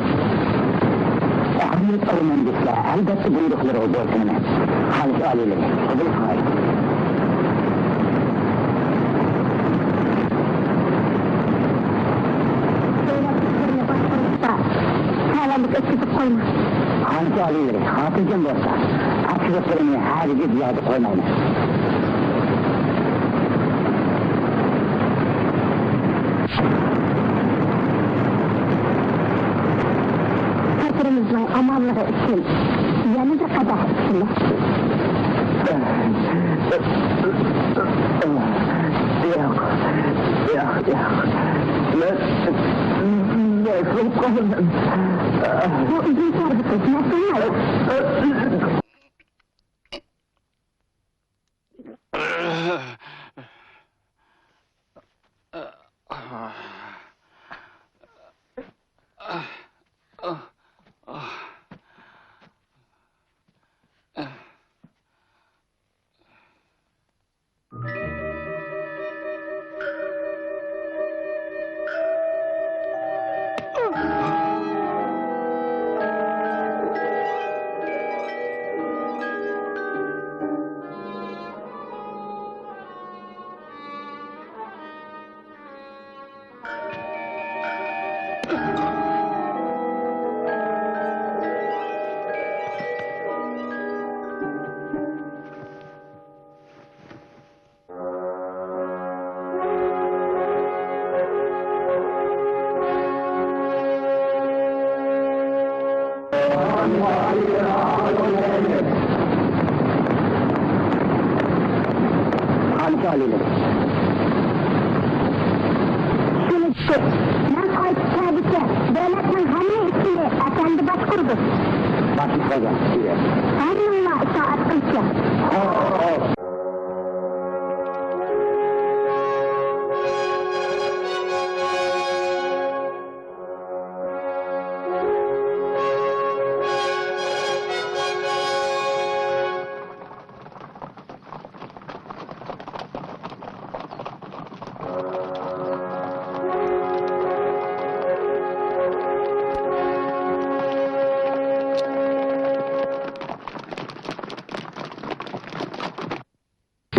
ئەھمىيەت ئالىمەن دېسىلە، ئەلۋەتتە بۇيرۇقلىرىغا بويسۇنىمەن. خالىق ئالىيلىرى، قوبۇل قىلاي. دۆلەت ئىشلىرىنى باشقۇرۇشتا تەۋەلىك ئۆتكۈزۈپ قويماڭ. خانچە ئالىيلىرى، خاتىرجەم بولسا، ئەتىرگۈللىرىنى ھەرگىز يەردە قويمايمەن. خەتىرىمىزنىڭ ئامانلىقى ئۈچۈن يەنە بىر قەدەھ ئىچىمىز. ياق، ياق، ياق. مەن مەست بولۇپ قالدىم. بۇ ئۈزۈم شەربىتى، مەست ئەمەس. خانىش ئالىيلىرى. شۇنى دېدى، مەن قايتىپ كەلگۈچە دۆلەتنىڭ ھەممە ئىشىنى ئەپەندى باشقۇرىدۇ. باشلىق بولغان. ھەممىڭلار ئىتائەت قىلىشى.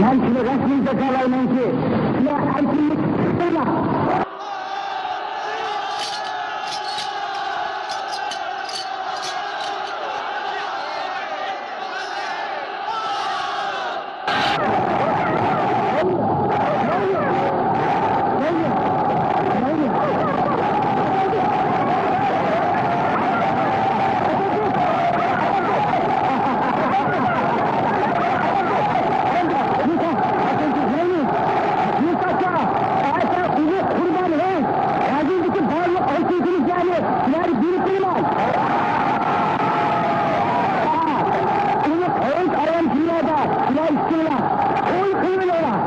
مەن شۇنى رەسمىي جازالايمەنكى، سىلەر ئەركىنلىك قىستۇرما. ئۇنى قۇربان ھېيت، غەزنىدىكى بارلىق ئالتۇن كۈمۈشلەرنى سىلەرگە بېرىپ قويىمەن. ئۇنى قويۇش ئايان كۈنلەردە سىلەر ئىككىڭلار توي قىلىۋېلىڭلار.